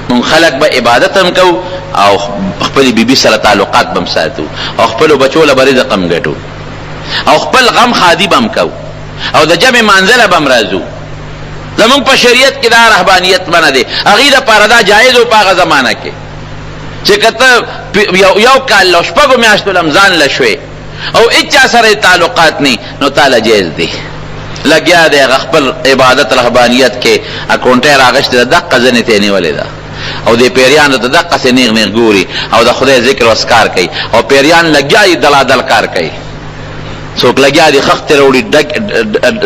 مونږ خلک به عبادت هم کوو او خپلې بیبي سره تعلقات به هم ساتو او خپلو بچو له به رزق هم ګټو او خپل غم ښادي به هم کوو او د جمع مانځه له به هم راځو. زمونږ په شریعت کې دا رهبانیت منع دی. هغوی دپاره دا جایز و په هغه زمانه کې چې که ته یو کال له شپږو میاشتو له هم ځان له شوې او هېچا سره یې تعلقات نه، نو تا له جایز دی. لګیا دی هغه خپل عبادت رهبانیت کې، اکونټه یې راغشتې ده، دقه ځنې ته یې نیولې ده او دې پیریانو ته دقسې نیغ نیغ ګوري او د خدای ذکر او اذکار کوي او پیریان لګیا دي دړادړ کار کوي. څوک لګیا دي خښتې راوړي، ډک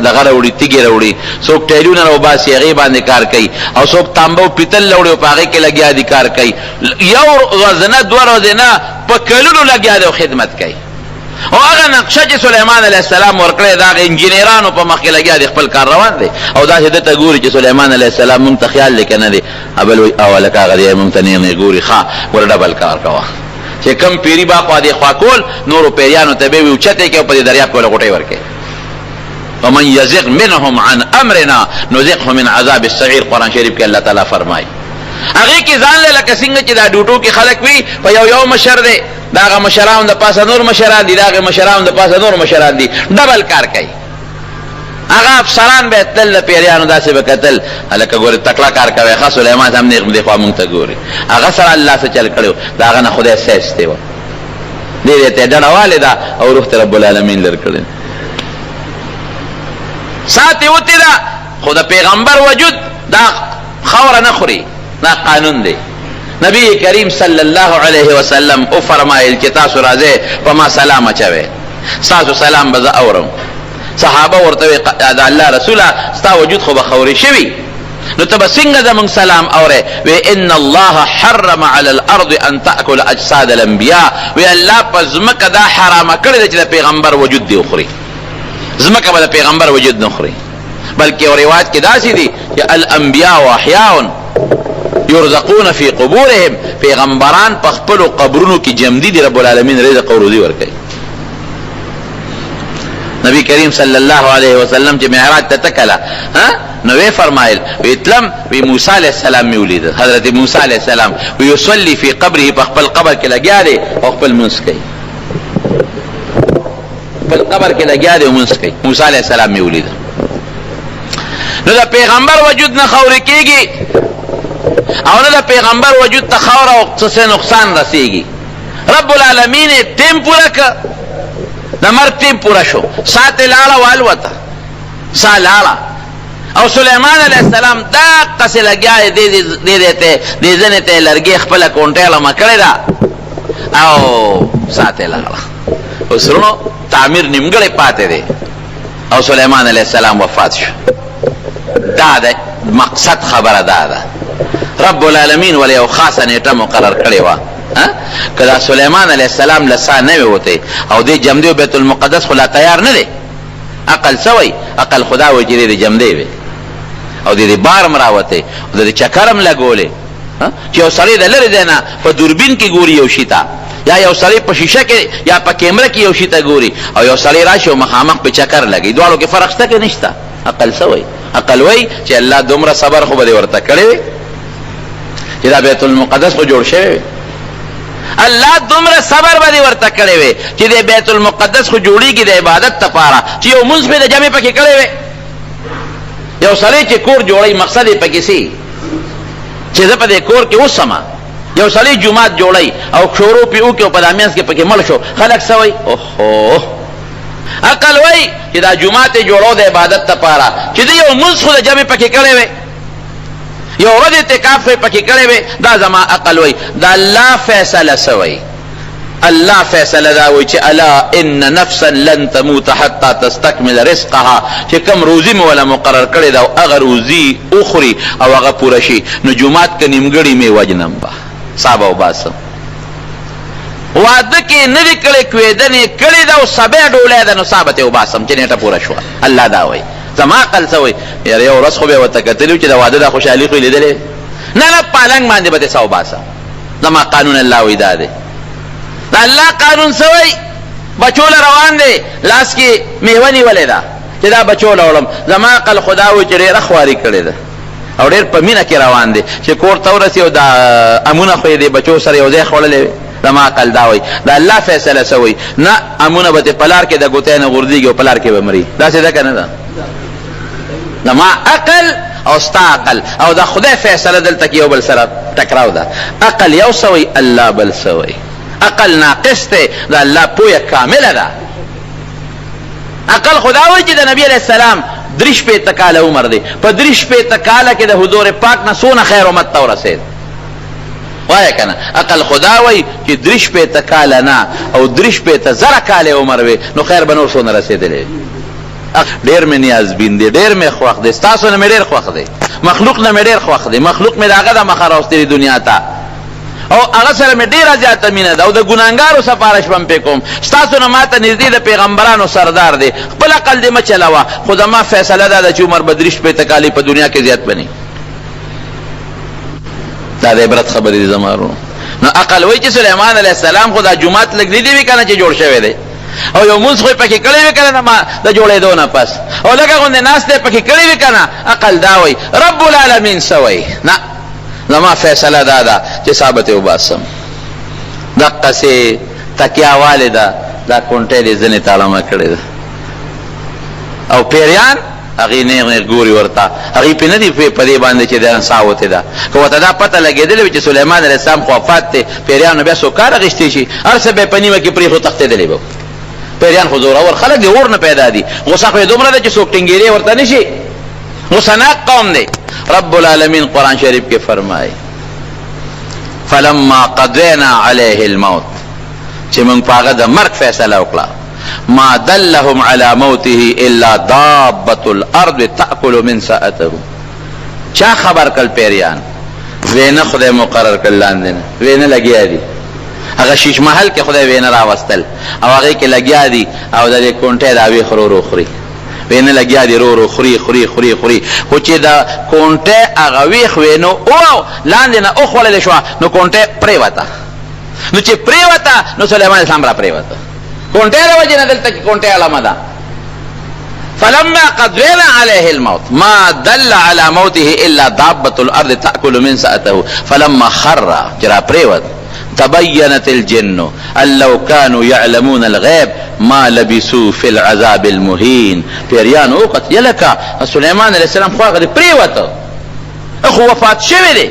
دغه راوړي، تیږې راوړي، څوک ټیلونه راوباسي هغې باندې کار کوي او څوک تانبه او پیتل راوړي او په هغې کې لګیا دي کار کوي. یو ورځ نه، دوه ورځې نه، په کلونو لګیا دي او خدمت کوي. او هغه نقشه چې سلیمان علیه السلام ورکړې ده، هغه انجینرانو په مخ کې لګیا دي، خپل کار روان دی او داسې ده ته ګوري چې سلیمان علیه السلام مونږ ته خیال دی که نه دی. بل وایي او هلکه هغه دی مونږ ته نیغ نیغ ګوري، ښه ګوره ډبل کار کوه. چې کوم پیري به اخوا دې خوا کول، نورو پیریانو ته به یې وي اوچت یې کړي او په دې دریاب کې ورله غوټۍ ورکړي. ومن یزغ منهم عن امرنا نذقه من عذاب السعیر، قرآن شریف کې الله تعالی فرمایي. هغې کې ځان له لکه څنګه چې دا ډوټو کې خلک وي، په یو یو مشر دی، د هغه مشرانو د پاسه نور مشران دي، د هغې مشرانو د پاسه نور مشران دي، ډبل کار کوي. هغه افسران به تلل د پیریانو داسې به کتل، هلکه ګورې تکړه کار کوی، ښه سلیمان هم نیغ دې خوا مونږ ته ګوري، هغه سره الله څه چل کړی و، د هغه نه خدای څه ایستی وه، دې ځای ته یې ډډه والې ده او روح ته رب العالمین لر کړی. ساه ترې وتې ده، خو د پیغمبر وجود دا خاوره نه خوري، دا قانون دی. نبی کریم صلی الله علیه وسلم وفرمایل چې تاسو راځئ په ما سلام اچوئ، ستاسو سلام به زه اورم. صحابه ورته وی د الله رسوله ستا وجود خو به خورې شوي، نو ته به څنګه زمونږ سلام اورې؟ وی ان الله حرم علی الارض ان تاکل اجساد الانبیاء، وی الله په ځمکه دا حرامه کړې ده چې د پیغمبر وجود دې وخوري، ځمکه به د پیغمبر وجود نه خوري. بلکې یو روایت کې داسې دي چې الانبیاء احیاء یرزقون فی قبورهم، پیغمبران په خپلو قبرونو کې جمدي دي، رب العالمین رزق او روزي ورکوي. نبی کریم صلی الله علیه وسلم چې معراج ته تکله نو وی فرمایل، وی تلم، وی موسی علیه السلام می ولید، حضرت موسی علیه السلام وی یصلی فی قبره، په خپل قبر کې لګیا دی او خپل لمونځ کوي، خپل قبر کې لګیا دی او لمونځ کوي. موسی علیه السلام می ولید. نو د پیغمبر وجود نه خاورې کېږي او نه د پیغمبر وجود ته خاوره او څه نقصان رسېږي. رب العالمین یې ټیم پوره کړ، د مرګ ټیم پوره شو، ساه ترې لاړه والوته، ساه لاړه. او سلیمان علیه السلام دقسې لګیا دی، دې ځای ته دې ځنې ته یې لرګی خپله کونټۍ لمه کړې ده او ساه ترې لاړه. اوس وروڼو تعمیر نیمګړی پاتې دی او سلیمان علیه السلام وفات شو. دا د مقصد خبره دا ده، رب العالمین ولې یو خاصه نیټه مقرر کړې وه. که دا سلیمان علیه السلام له ساه نه وي وتی او دې جمدې بیت المقدس خو لا تیار نه دی. عقل څه وایي؟ عقل خو دا وایي چې دې دې جمدې وي او دې دې بار هم راوتی او د دې چکر هم لګولی، چې یو سړی د لرې ځای نه په دوربین کې ګوري یو شي ته، یا یو سړی په شیشه کې یا په کیمره کې یو شي ته ګوري او یو سړی راشي او مخامخ په چکر لګوي، دواړو کې فرق شته که نشته؟ عقل څه وایي؟ عقل وایي چې الله دومره صبر خو به دې ورته کړی وي چې دا بیت المقدس خو جوړ شوی وي، الله دومره صبر به دې ورته کړی وي چې د بیت المقدس خو جوړیږي د عبادت لپاره، چې یو مونځ پرې د جمع پکې کړی وي. یو سړی چې کور جوړوي مقصد یې پکې څه چې زه په دې کور کې اوسم. یو سړی جومات جوړوي او شورو پرې وکړي او په دا منځ کې پکې مړ شو، خلک څه وایي؟ اوهو، عقل وایي چې دا جومات یې جوړو د عبادت لپاره، چې ده یو مونځ خو د جمع پکې کړی وي، یو ورځ اعتکاف خو یې پکې کړی وي. دا زما عقل وایي. د الله فیصله څه وایي؟ الله فیصله دا وایي چې الا ان نفسا لن تموت حتی تستکمل رزقها، چې کوم روزي مې وله مقرر کړې ده او هغه روزي وخوري او هغه پوره شي، نو جومات که نیمګړي مې وژنم به ساه به وباسم. واده کې نه دي کړې، کوېدنې یې کړې ده او سبا ډولۍ ده، نو ساه به ترې وباسم چې نېټه پوره شوه. الله دا وایي. زما عقل څه وایي؟ یاره یو ورځ خو به یې ورته کتلي وو چې د واده دا خوشحالي خو یې لیدلې نه، نه پالنګ باندې به ترې ساه وباسم. زما قانون الله وایي دا دی. د الله قانون څه وایي؟ بچو له روان دی، لاس کې میوه نیولې ده چې دا بچو له وړم. زما عقل خو دا وایي چې ډېره خواري کړې ده او ډېر په مینه کې روان دی چې کور ته ورسي او دا امونه خو یې دې بچو سره یو ځای خوړلی وي. زما عقل دا وایي. د الله فیصله څه وایي؟ نه امونه به ترې په لار کې د ګوتۍ نه غورځېږي او په لار کې به مري. داسې ده که نه ده؟ زما عقل او ستا عقل او د خدای فیصله دلته کې یو بل سره ټکراو ده. عقل یو څه وایي، الله بل څه وایي. عقل ناقص دی، د الله پوهه کامله ده. عقل خو دا وایي چې د نبي علیه السلام 63 کاله عمر دی، په 63 کاله کې د حضور پاک نه څونه خیر امت ته ورسېد؟ وایه که نه؟ عقل خو دا وایي چې 63 کاله نه او 63,000 کاله عمر وي، نو خیر به نور څونه رسېدلی وي؟ ډېر مې نیازبین دی، ډېر مې خوښ دی، ستاسو نه مې ډېر خوښ دی، مخلوق نه مې ډېر خوښ دی، مخلوق مې د هغه د مخه راوستی دی دنیا ته، او هغه سره مې ډېره زیاته مینه ده، او د ګناهګارو سفارش به هم پرې کوم، ستاسو نه ماته نږدې د پیغمبرانو سردار دی، خپل عقل دې مه چلوه، خو زما فیصله دا ده چې عمر به 63 کاله په دنیا کې زیات به نه. دا د عبرت خبرې دي زما وروڼو. نو عقل وایي چې سلیمان علیه السلام خو دا جومات لږ لیدلی وي که نه چې جوړ شوی دی، او یو مونځ خو یې پکې کړی وي که نه د جوړېدو نه پس، او لږه غوندې ناسته یې پکې کړې وي که نه؟ عقل دا وایي رب العالمین څه وایي؟ نه، زما فیصله دا ده چې ساه به ترې وباسم. دقسې تکیا والې ده، دا کونټۍ دې ځنې تاړمه کړې ده، او پیریان هغوی نېغ نېغ ګوري ورته، هغوی پرې نه دي پوه په دې باندې چې دا ساه وتې ده. که ورته دا پته لګېدلې وي چې سلیمان علیه السلام خو وفات دی، پیریانو بیا څوک کار اخیستی شي؟ هر څه به یې په نیمه کې پرېښو تښتېدلی به وو. پیریان خو زورور خلک دي، اور نه پیدا دي، غوسه خو یې دومره ده چې څوک ټینګېری ورته نه شي، غوسه ناک قوم دی. رب العالمین قرآن شریف کې فرمایي فلما قضینا علیه الموت، چې موږ په هغه د مرګ فیصله وکړه، ما دلهم علی موته الا دابة الارض تأکل من سأته. چا خبر کړل پیریان؟ وینه خدای مقرر کړل لاندې نه وینه لګیا دي، هغه شیش محل کې خدای وینه راوستل او هغې کې لګیا دي، او د دې کونټۍ دا ویښ رو رو خوري، وینه لګیا دي رو رو خوري خوري خوري خوري، خو چې د کونټۍ هغه ویښ وینو او لاندې نه وخوړل شوه، نو کونټۍ پرېوته، نو چې پرېوته نو سلیمان اسلام را پرېوته. کونټۍ د وجې نه دلته کې کونټۍ علامه ده. فلما قضینا علیه الموت ما دل علی موته الا دابة الارض تأکل من سأته فلما خر، چې را پرېوت، تبینت الجن ان لو كانوا يعلمون الغیب ما لبثوا في العذاب المهین. پیریانو وکتل، یلکه سلیمان علیه السلام خو هغه دی پرېوته، خو وفات شوی دی.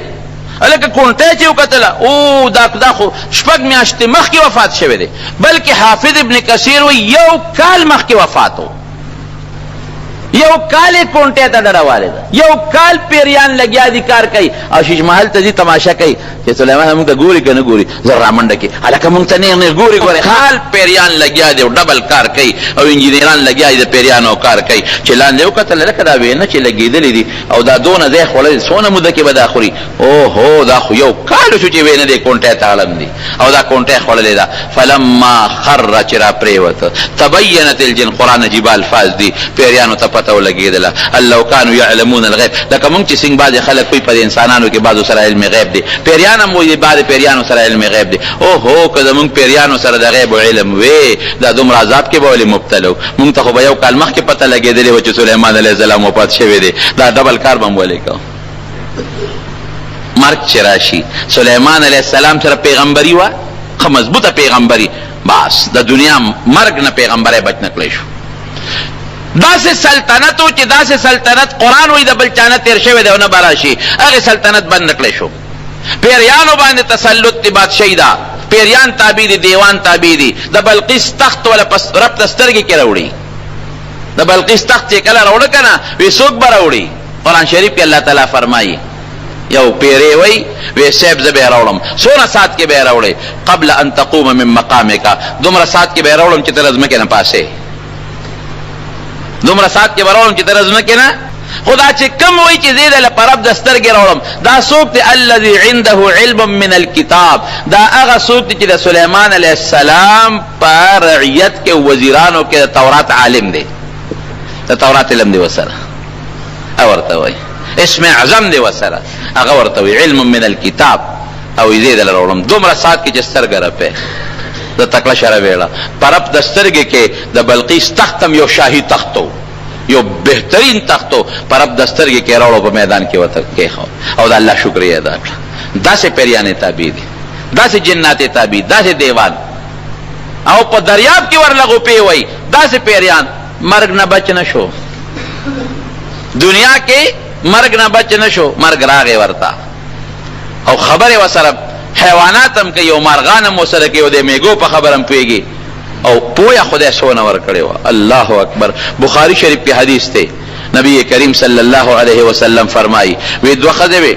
هلکه کونټۍ چې وکتله، او دا خو شپږ میاشتې مخکې وفات شوی دی، بلکې حافظ ابن کثیر وایي یو کال مخکې وفات و، یو کال یې کونټۍ ته ډډه والې ده، یو کال پیریان لګیا دي کار کوي، او شیش محل ته ځي تماشه کوي چې سلیمان موږ ته ګوري که نه ګوري، زر رامنډه کړي، هلکه موږ ته نېغ نېغ ګوري ګوري. خال پیریان لګیا دي او ډبل کار کوي، او انجینران لګیا دي د پیریانو کار کوي، چې لاندې وکتل لکه دا وینه چې لګېدلې دي او دا دونه ځای خوړلی، څونه موده کې به دا خوري؟ اوهو دا خو یو کال شو چې وینه دې کونټۍ ته اړم دي او دا کونټۍ خوړلې ده. فلما خر، چې را پرېوته، تبینت الجن، قرآن عجیبه الفاظ دي، پیریانو ته پته ولګېدله، ان لو کانو یعلمون الغیب، لکه مونږ چې څنګه بعضې خلک وایي په دې انسانانو کې بعضو سره علم غیب دی، پیریان هم وایي بعضې پیریانو سره علم غیب دی. اوهو که زمونږ پیریانو سره د غیب علم وی، دا دومره عذاب کې به ولې مبتلا وو؟ مونږ ته خو به یو کال مخکې پته لګېدلې وه چې سلیمان علیه السلام وفات شوی دی، دا ډبل کار به هم ولې کوو؟ مرګ چې راشي، سلیمان علیه السلام سره پیغمبري وه، ښه مضبوطه پیغمبري، بس د دنیا مرګ نه پیغمبرۍ بچ نه کړی شو. داسې سلطنت و چې داسې سلطنت قرآن وایي د بل چا نه تېر شوی دی او نه به راشي، هغې سلطنت بند نه کړی شو. پیریانو باندې تسلط دی، بادشاهي ده، پیریان تابع دي، دیوان تابع دي. د بلقیس تخت وله په رب ته سترګې کې راوړي، د بلقیس تخت چې کله راوړه که نه، وی څوک به راوړي؟ قرآن شریف کې الله تعالی فرمایي یو پیری وای، وی صاحب زه به یې راوړم، څونه ساعت کې به یې راوړې؟ قبل ان تقوم من مقامک، دومره ساعت کې به یې راوړم چې ته له ځمکې نه پاڅې، دومره ساعت کې به راوړم چې ته له ځمکې نه. خو دا چې کوم وایي چې زه یې د په رب د سترګې راوړم، دا څوک دی؟ الذي عنده علم من الکتاب، دا هغه څوک دی چې د سلیمان علیه السلام په رعیت کې وزیرانو کې د تورات عالم دی، د تورات علم دی ورسره، هغه ورته وایي اسم اعظم دی ورسره، هغه ورته وایي علم من الکتاب، او زه یې درله راوړم دومره ساعت کې چې سترګه رپې. د تکړه شره ویړه په رب د سترګې کې د بلقیس تخت هم یو شاهي تخت و، یو بهترین تخت و، په رب د سترګې کې راوړو په میدان کې ورته کېښود او د الله شکر یې ادا کړه. داسې پیریانې تابع دي، داسې جناتې تابع، داسې دیوان، او په دریاب کې ورله غوپې وایي، داسې پیریان. مرګ نه بچ نه شو، دنیا کې مرګ نه بچ نه شو، مرګ راغی ورته او خبرې ورسره حیوانات هم کوي او مارغان هم ورسره کوي او د میږو په خبره هم پوهېږي او پوهه خدای څونه ورکړې وه. الله اکبر. بخاري شریف کې حدیث دی، نبی کریم صلی الله علیه وسلم فرمایي، وی دوه ښځې وې،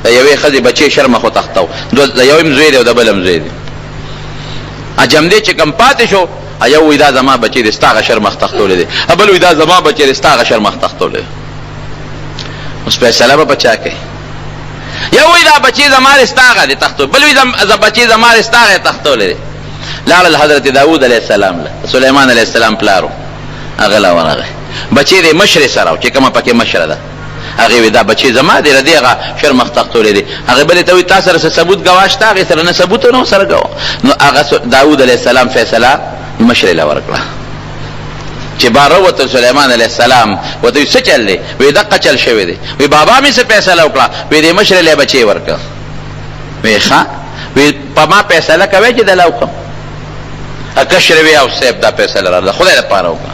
د یوې ښځې بچی شرمخ وتښتو، د یو هم زوی دی او د بل هم زوی دی. اجم دی چې کم پاتې شو، یو وی دا زما بچی دی ستا هغه شرمخ تښتولی دی، بل وی دا زما بچی دی ستا هغه شرمخ تښتولی دی. اوس فیصله به په چا کوي؟ یو وی دا بچی زما دی ستا هغه دی تښتولی، بل وی بچی زما دی ستا هغه تښتولی دی. لاړل حضرت داود علیه السلام له، سلیمان علیه السلام پلارو، هغه له ورغی، بچی دی مشرې سره چې کومه پکې مشره ده، هغې وی دا بچی زما دی، له دې هغه شرمخ تښتولی دی. هغې بلې ته وی تا سره څه ثبوت ګواه شته؟ هغې سره نه ثبوت نه سره ګواه. نو هغه داود علیه السلام فیصله مشرې له ورکړه. چې بار ووتل سلیمان علیه السلام ورته وی څه چل دی؟ وی دقه چل شوی دی. وی بابا مې څه فیصله وکړه؟ وی دې مشرې له بچی ورکړه. وی ښه، وی په ما فیصله کوی چې دله وکړم؟ کشرې وی او صاحب دا فیصله راغله، خدای دپاره وکړه،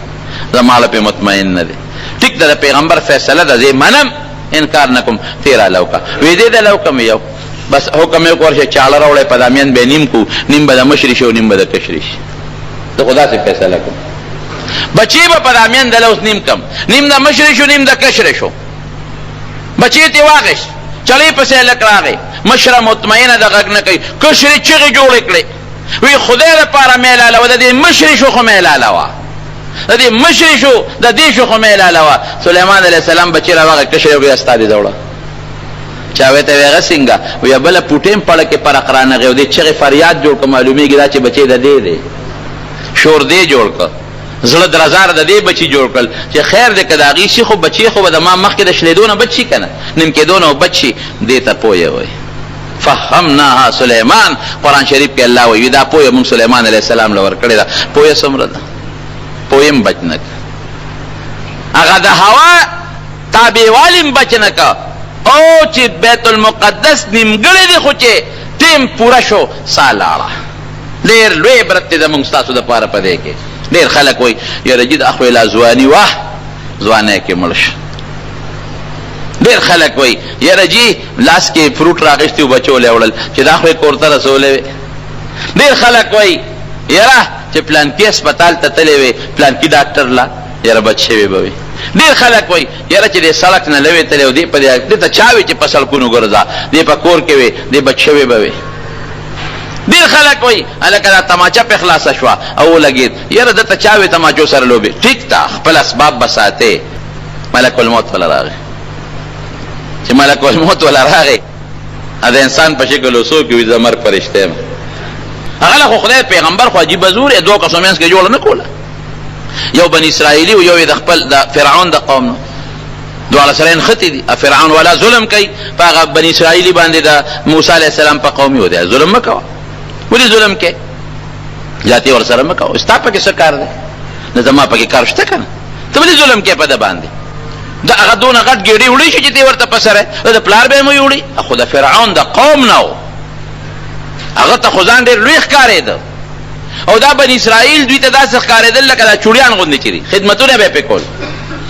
زما له پې مطمئن نه دی. ټیک ده، د پیغمبر فیصله ده، زه منم، انکار نه کوم، ته یې راله وکړه. وی دې دله وکړم؟ یو بس حکم یې وکړ ورشه چاړه راوړی، په دا میند به یې نیم کړو، نیم به د مشرې شي او نیم به د کشرې شي. زه خو داسې فیصله کوم، بچی به په دا میند دله اوس نیم کړم، نیم د مشرې شو، نیم د کشرې شو. بچی ترې واخیست، چړې پسې هلک راغی، مشره مطمئنه ده، غږ نه کوي، کشرې چغې جوړې کړې، وی خدای لپاره مې لاله وه، د دې مشرې شو خو مې لاله وه، د دې مشرې شو، د دې شو خو مې لاله وه. سلیمان علیه السلام بچی راوغی، کشرې وویل ستا دې زوړه. چا ویته وی هغه څنګه؟ وی بله پوټې هم پړه کې پرق رانغی او دې چغې فریاد جوړ کړ، معلومیږي دا چې بچی د دې دی، شور دې جوړ کړ، زړه درزار د دې بچي جوړ کړل چې خیر دی که د هغې شي خو بچی خو به د ما مخکې د شلېدو نه بچ شي که نه، نیم کېدو نه بچ شي. دې ته پوه وایي فهمناها سلیمان، قرآن شریف کې الله وایي دا پوهه موږ سلیمان علیه السلام له ورکړې ده. پوهه څومره ده؟ پوهه هم بچ نه کړه، هغه د هوا تابعوالي هم بچ نه کړه، او چې بیت المقدس نیمګړی دی خو چې ټیم پوره شو سا لاړه. ډېر لوی عبرت دی زموږ ستاسو دپاره په دې کې. ډېر خلک وایي یاره جي دا خو یې لا ځواني وه، ځوانۍ کې مړ شو. ډېر خلک وایي یاره جي لاس کې فروټ راغېستي وو بچو له وړل چې دا خو یې کور ته رسولی وي. ډېر خلک وایي یاره چې پلانکي هسپتال ته تللی وي پلانکي ډاکټر له یاره بچ شوی به وي. ډېر خلک وایي یاره چې دې سړک نه لوې تللی او دې په دې ته چا وي چې په سړکونو ګرځه، دې په کور کې وي، دې بچ شوی به وي. ډېر خلک وایي هلکه دا تماچه پرې خلاصه شوه او ولګېد، یاره ده ته چا وي تماچو سره لوبې. ټیک ده، خپل اسباب به ساتې. ملک الموت وله راغی، چې ملک الموت وله راغی د انسان په شکل وسو کې وي زه مرګ فرشته یم. هغه له خو خدای پیغمبر خو عجیبه زور یې دوو کسو منځ کې جوړه نه کوله، یو بني اسرائیلي او یو یې د خپل د فرعون د قوم نو، دواړه سره نښتي دي. فرعون والا ظلم کوي په هغه بني اسرائیلي باندې، د موسی علیه السلام په قوم یې دی ظلم مه کوه، ولې ظلم کوې؟ زیاتې ورسره مه کوه، ستا پکې څه کار دی؟ نه زما پکې کار شته که نه، ته ولې ظلم کوې په ده باندې؟ د هغه دونه غټ ګېډۍ وړی شي چې ته ورته په سره د پلار به مو یوړي. خو د فرعون د قوم نه و، هغه ته خو ځان ډېر لوی ښکارېده، او دا بني اسرائیل دوی ته داسې ښکارېدل لکه دا چوړیان غوندې چې دي، خدمتونه به یې پرې کول.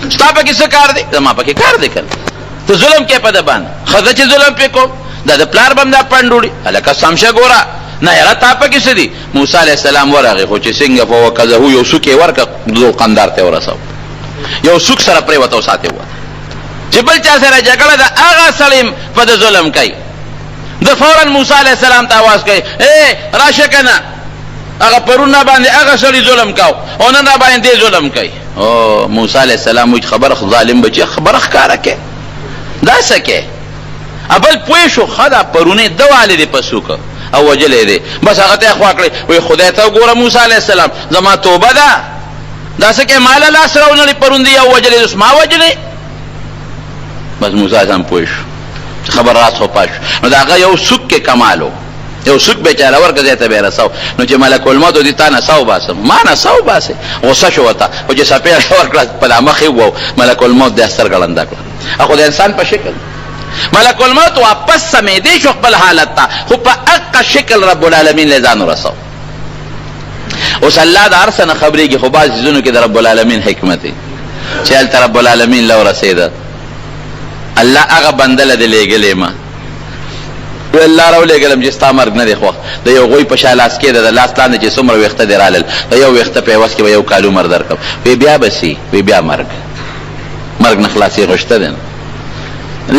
ستا پکې څه کار دی؟ زما پکې کار دی که نه، ته ظلم کوې په ده باندې، ښځه چې ظلم پرې کوم دا د پلار به هم دا پنډ وړي. هلکه سم شه ګوره، نه یاره تا پکې څه دي؟ موسی علیه السلام ورغی، خو چې څنګه فوکزه یو سوک یې ورکړ، ذوالقندار ته یې ورساوه، یو سوک سره پرېوته او ساتې ووته. چې بل چا سره جګړه ده هغه سړی په ده ظلم کوي. ده فورا موسی علیه السلام ته اواز کوي، ای راشه که نه، هغه پرون را باندې هغه سړي ظلم کاو او نن را باندې دی ظلم کوي. او موسی علیه السلام وایي خبره ظالم بچي خبره ښکاره کوي، دا څه کوي؟ ابل پوه شو ښه دا پرونی ده والې دی په سوک او وژلی دی، بس هغه ته یې خوا کړې، وایي خدای ته وګوره موسی علیه السلام زما توبه ده، دا څه کوې ماله لاس راونړي، پرون دی یو وژلی اوس ما وژلی. بس موسی علیه السلام پوه شو چې خبر راز خو پاش شو. نو د هغه یو سوک کې کمال و، یو سوک به چاله ورکړ ځای ته به یې رساو. نو چې ملک الموت ودی تا نه سا وباسم، ما نه سا وباسې، غوسه شو ورته، خو چې څپېړه یې ورکړه په دا مخ یې وواو، ملک الموت بیا سترګه ړنده کړه. خو د انسان په شکل ملک الموت واپس سمېدی شو خپل حالت ته، خو په هقه شکل رب العالمین له ځان ورساو. اوس الله د هر څه نه خبرېږي، خو بعضې ځایونو کې د رب العالمین حکمت دی چې هلته رب العالمین له ورسېده. الله هغه بنده له دې لېږلی ما وی الله راولېږلم چې ستا مرګ نه دی خوښ، د یو غوی په شا لاس کېده، د لاس لاندې چې څومره ویښته دې رالل، د یو ویښته په عوض کې به یو کال عمر درکړم. وی بیا به څه؟ وی بیا مرګ. مرګ نه خلاصېږي شته دی نه،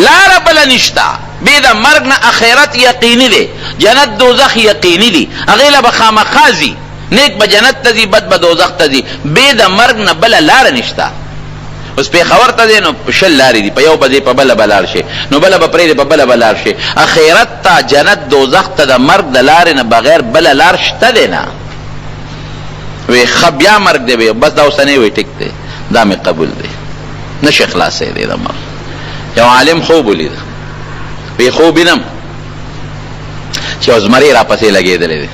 لاره بله نشته بې د مرګ نه. اخرت یقیني دی، جنت دوزخ یقیني دي، هغې له به خامخا ځي، نیک به جنت ته ځي، بد به دوزخ ته ځي، بې د مرګ نه بله لاره نشته. اوس پېښور ته ځې نو 20 لارې دي، په یو به ځې په بله به لاړ شې، نو بله به پرېږدې په بله به لاړ شې. اخرت ته، جنت دوزخ ته د مرګ د لارې نه بغیر بله لار شته دی نه. وی ښه بیا مرګ دی، وی بس دا اوسنی، وی ټیک دی، دا مې قبول دی، نه شي خلاصېدی د مرګ. یو عالم خوب ولید، وی خوب وینم چې یو زمری راپسې لګېدلی دی،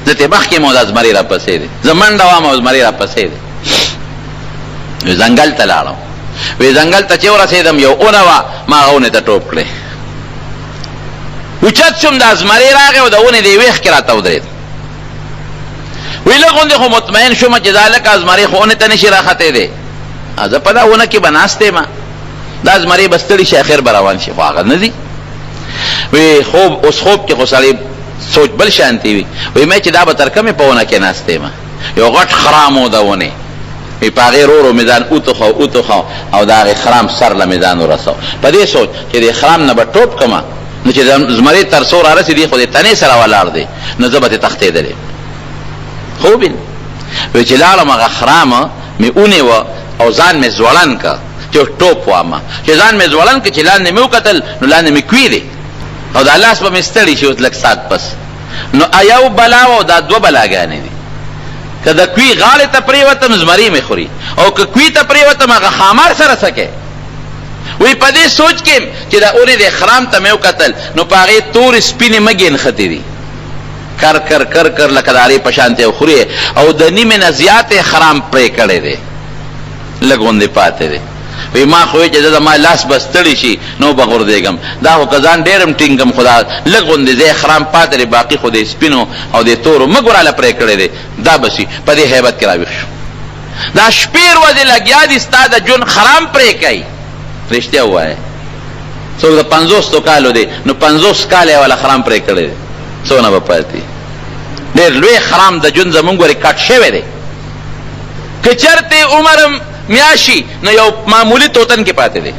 زه ترې مخکې یم او دا زمری راپسې دی، زه منډه وم او زمری راپسې دی. وی ځنګل ته لاړم، وی ځنګل ته چې ورسېدم یو ونه وه، ما هغه ونې ته ټوپ کړې، اوچت شوم، دا زمری راغی او د ونې دې ویښ کې راته ودرېد. وی لږ غوندې خو مطمئن شوم چې دا لکه زمری خو ونې ته نه شي راختی دی، زه په دا ونه کې به ناست یم، دا زمری به ستړي شي، اخر به روان شي، خو هغه نه ځي. وی خوب، اوس خوب کې خو سړی سوچ بل شانتي وي. وی مې چې دا به تر کومې په ونه کې ناست یم. یو غټ خرام و د ونې، وی په هغې ورو ورو مې ځان وتښو وتښو او د هغې خرام سر له مې ځان ورسو، په دې سوچ چې د خرام نه به ټوپ کړم، نو چې زمری تر څو رارسي دی خو د تنې سره ولاړ دی، نو زه به ترې تښتېدلی. خوب وی چې لاړم هغه خرام مې ونیوه او ځان مې ځوړند کړ چې ټوپ وامه، چې ځان مې ځوړند کړ، چې لاندې مې وکتل نو لاندې مې کوی دی او دا لاس به مې ستړي شي اوس لږ ساعت پس. نو یو بلا او دا دوه بلاګانې دي، که د کوی غاړې ته پرېوتم زمری مې خوري، او که کوی ته پرېوتم هغه ښامار سره څه کوي. وی په دې سوچ کې چې د اونې د خرام ته مې وکتل نو په هغې تورې سپینې مږې نښتې دي، کر کر کر کر لکه د هغې په شانتې او خوري، او د نیمې نه زیات یې خرام پرې کړی دی، لږ غوندې پاتې دی. وی ما خو چې زما لاس به ستړي شي نو به غورځېږم، دا خو که ځان ډېر هم ټینګ کړم خو دا لږ غوندې ځای خرام پاتې دی، باقي خو د سپینو او د تورو مږو راله پرې کړی دی، دا به سي. په دې هیبت کې راویښ شو. دا شپې ورځې لګیا دي ستا د ژوند خرام پرې کوي. رښتیا ووایه، څوک د 50 کالو دی نو 50 کاله یې والا خرام پرې کړی دی، څونه به پاتې؟ ډېر لوی خرام د ژوند زمونږ ورې کټ شوی دی. که چېرته عمر میاشي نو یو معمولي توتن کې پاتې دی،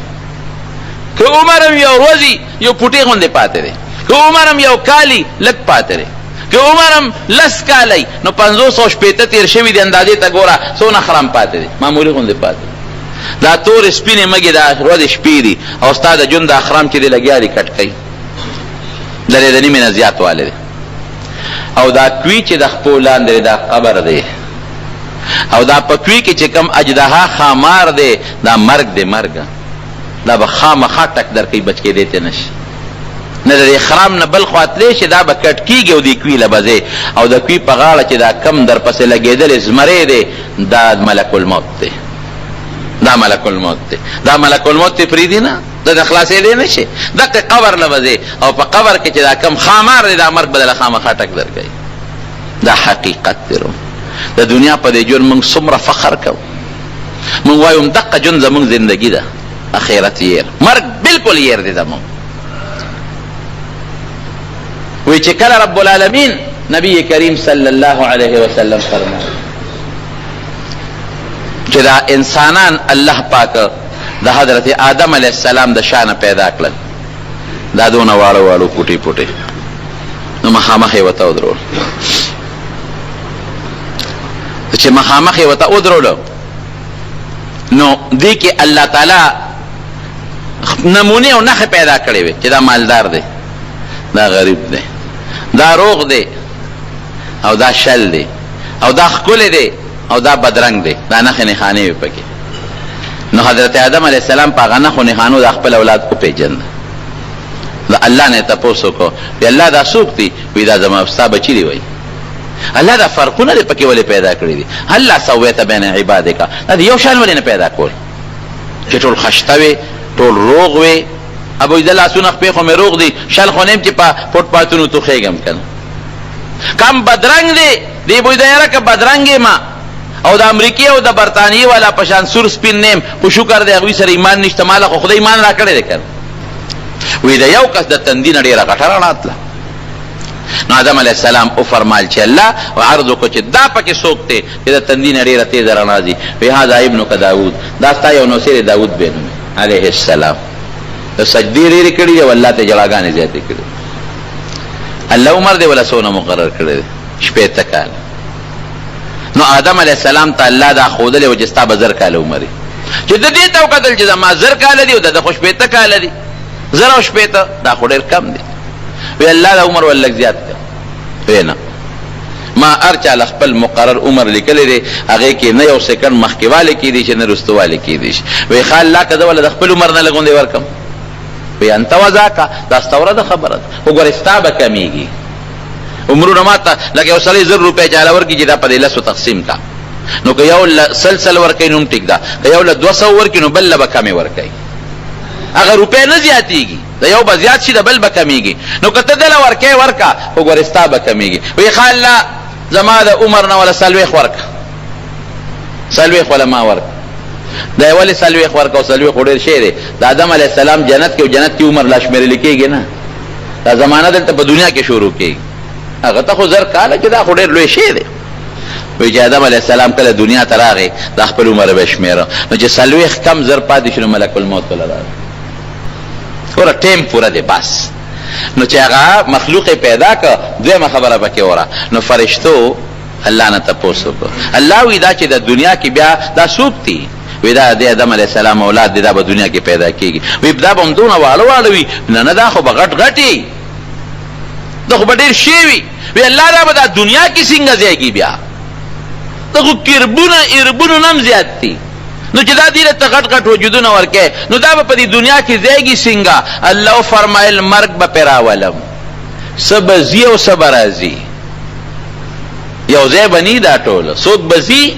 که عمر هم یو ورځ یو پوټې غوندې پاتې دی، که عمر هم یو کالي لږ پاتې دی، که عمر هم 10 کاله نو 560 تېر شوي دي، اندازې ته ګوره څونه خرام پاتې دی، معمولي غوندې پاتې دی. دا تورې سپینې مږې دا ورځې شپې دي او ستا د ژوند دا خرام چې دی لګیا دي کټ کوي، لرې د نیمې نه زیاتوالی دی. او دا کوی چې د خپو لاندې دا قبر دی، او دا په کوی کې چې کوم اجدها خامار دی دا مرګ دی، مرګ دا به خامخا ټک درکوي، بچ کېدی ته نه شي. نه د دې خرام نه بل خوا تللی شي، دا به کټ کېږي او دې کوی له به ځې، او د کوی په غاړه چې دا کم درپسې لګېدلی زمری دی دا ملک الموت دی، دا ملک الموت دی، دا ملک الموت ته پرېږدي نه، دا د خلاصېدی نه شي، دقه قبر له به ځې او په قبر کې چې دا کم خامار دی دا مرګ به درله خامخا ټک درکوي. دا حقیقت دی. د دنیا په دې ژوند موږ څومره فخر کوو، موږ وایو همدقه ژوند زموږ زندګي ده، اخرت یې مرګ بالکل یې دی زموږ. وی چې کله رب العالمین نبی کریم صلی الله علیه وسلم فرمایي چې دا انسانان الله پاک د حضرت آدم علیه السلام د شانه پیدا کړل، دا دونه واړه واړو پوټې پوټې، نو مخامخ یې ورته ودرول. چې مخامخ یې ورته ودرولو نو دې کې الله تعالی نمونې او نښې پیدا کړې وې چې دا مالدار دی، دا غریب دی، دا روغ دی او دا شل دی، او دا ښکلی دی او دا بدرنګ دی، دا نښې نښانې وې پکې. نو حضرت آدم علیه السلام په هغه نښو نښانو د خپل اولاد وپېژند. د الله نه تپوس وکړو، وی الله دا څوک دي؟ وی دا زما ستا بچي دي. وایي الله دا فرقونه دې پکې ولې پیدا کړي دي؟ الله سویت بین عبادک، دا یو شان ولې نه پیدا کول چې ټول خشته وي، ټول روغ وي؟ ابو د لاسونه خپې خو مې روغ دي، شل خو نه یم چې په فوټ پاتونو توخېږم که نه. کم بدرنګ دی دی بوی د یاره که بدرنګ یم او د امریکې او د برتانیې والا په شان سور سپین نه یم، خو شکر دی هغوی سره ایمان نشته، ما له خو خدای ایمان راکړی دی که نه. وی د یو کس د تندي نه ډېره غټه رڼا تله، نو آدم علیه السلام وفرمایل چې الله عرض وکړو چې دا پکې څوک دی چې د تندي نه ډېره تېزه رڼا ځي؟ وی هذا ابنک داود، دا ستا یو نوسی دی داود به نوم علیه السلام. د سجدې ډېرې کړي دي او الله ته ژړاګانې زیاتې کړي. الله عمر دی ولا څونه مقرر کړی دی؟ 60 کاله. نو آدم علیه السلام ته الله دا ښودلی و چې ستا به 1000 کاله عمر وي. چې ده دې ته وکتل چې زما 1000 کاله دي او د ده خو 60 کاله دي، 1060، دا خو ډېر کم دی. وی الله دا عمر ول لږ زیات کړه. وی نه، ما هر چا له خپل مقرر عمر لیکلی دی، هغې کې نه یو سیکنډ مخکېوالی کېدی شي نه وروستوالی کېدی شي. وی ښه الله که زه وله د خپل عمر نه لږ غوندې ورکړم؟ وی انت وذاکه، دا ستا وره ده خبره ده، خو ګورې ستا به کمېږي عمرونه. ما ته لکه یو سړی 1000 روپۍ چاله ورکړي چې دا په دې لسو تقسیم کا، نو که یو له 100 100 ورکوي نو هم ټیک ده، که یو له 200 ورکړي نو بل له به کمې ورکوي، هغه روپۍ نه زیاتېږي، د یو به زیات شي د بل به کمېږي. نو که ته دله ورکې ورکه، خو ګورې ستا به کمېږي. وایي ښه الله زما د عمر نه وله 40 ورکه، 40 وله ما ورکه. دا یې ولې 40 ورکه؟ او 40 خو ډېر شی دی. د آدم علیه السلام جنت کې او جنت کې عمر لا شمېرل کېږي نه، دا زمانه دلته په دنیا کې شروع کېږي. هغه ته خو 1000 کاله کې دا خو ډېر لوی شی دی. وایي چې آدم علیه السلام کله دنیا ته راغی دا خپل عمر به شمېره، نو چې 40 کم 1000 پاتې شو نو ملک الموت وله راغی. ګوره ټایم پوره دی بس. نو چې هغه مخلوق یې پیدا کړ، دویمه خبره پکې وره، نو فرشتو الله نه تپوس وکړ، الله وی دا چې د دنیا کې بیا دا څوک دي؟ وی دا د آدم علیه السلام اولاد دی، دا به دنیا کې پیدا کېږي. وی دا به هم دونه واړه واړه وي؟ نه نه، دا خو به غټ غټ وي، دا خو به ډېر شی وي. وی الله دا به دا دنیا کې څنګه ځایږي؟ بیا دا خو کربونه اربونو نه هم زیات دي، نو چې دا دې له ته غټ غټ وجودونه ورکې نو دا به په دې دنیا کې ځایږي څنګه؟ الله وفرمایل مرګ به پرې راولم، څه به ځي او څه به راځي، یو ځای به نه دا ټول، څوک به ځي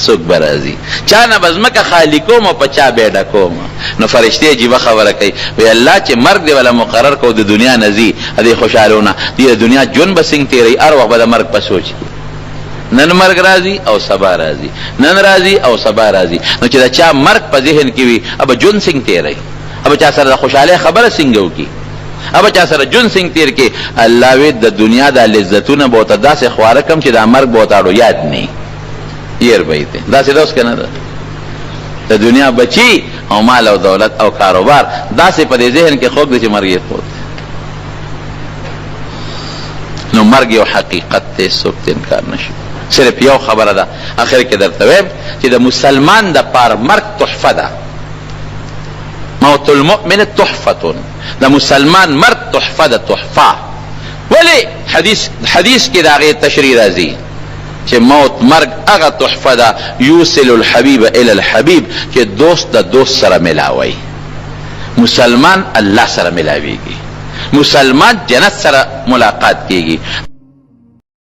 څوک به راځي، چا نه به ځمکه خالي کوم او په چا به یې ډکوم. نو فرشتې عجیبه خبره کوي، وایي الله چې مرګ دې وله مقرر کړو د دنیا نه ځي دې خوشحالونه، دې د دنیا ژوند به څنګه تېروي، هر وخت به د مرګ په سوچ کې، نن مرګ راځي او سبا راځي، نن راځي او سبا راځي. نو چې د چا مرګ په ذهن کې وي به ژوند څنګه تېروي، به چا سره د خوشحالۍ خبره څنګه وکړي، به چا سره ژوند څنګه تېر کړي. الله وی د دنیا دا لذتونه به ورته داسې خواره کړم چې دا مرګ به ورته اړو یاد نه وي، هېر به یې دی. داسې ده اوس که نه ده؟ د دنیا بچي او مال او دولت او کاروبار داسې په دې ذهن کې خوږ دی چې مرګ یې خوږ دی. نو مرګ یو حقیقت دی، څوک ترې انکار نه شي. صرف یو خبره ده اخر کې درته وایم چې د مسلمان دپاره مرګ تحفه ده، موت المؤمن تحفة، د مسلمان مرګ تحفه ده، تحفه. ولې؟ حدیث کې د هغې تشریح راځي چې موت مرګ هغه تحفه ده یوصل الحبیب الی الحبیب، چې دوست د دوست سره ملاوي. مسلمان الله سره ملاویږي، مسلمان جنت سره ملاقات کیږي.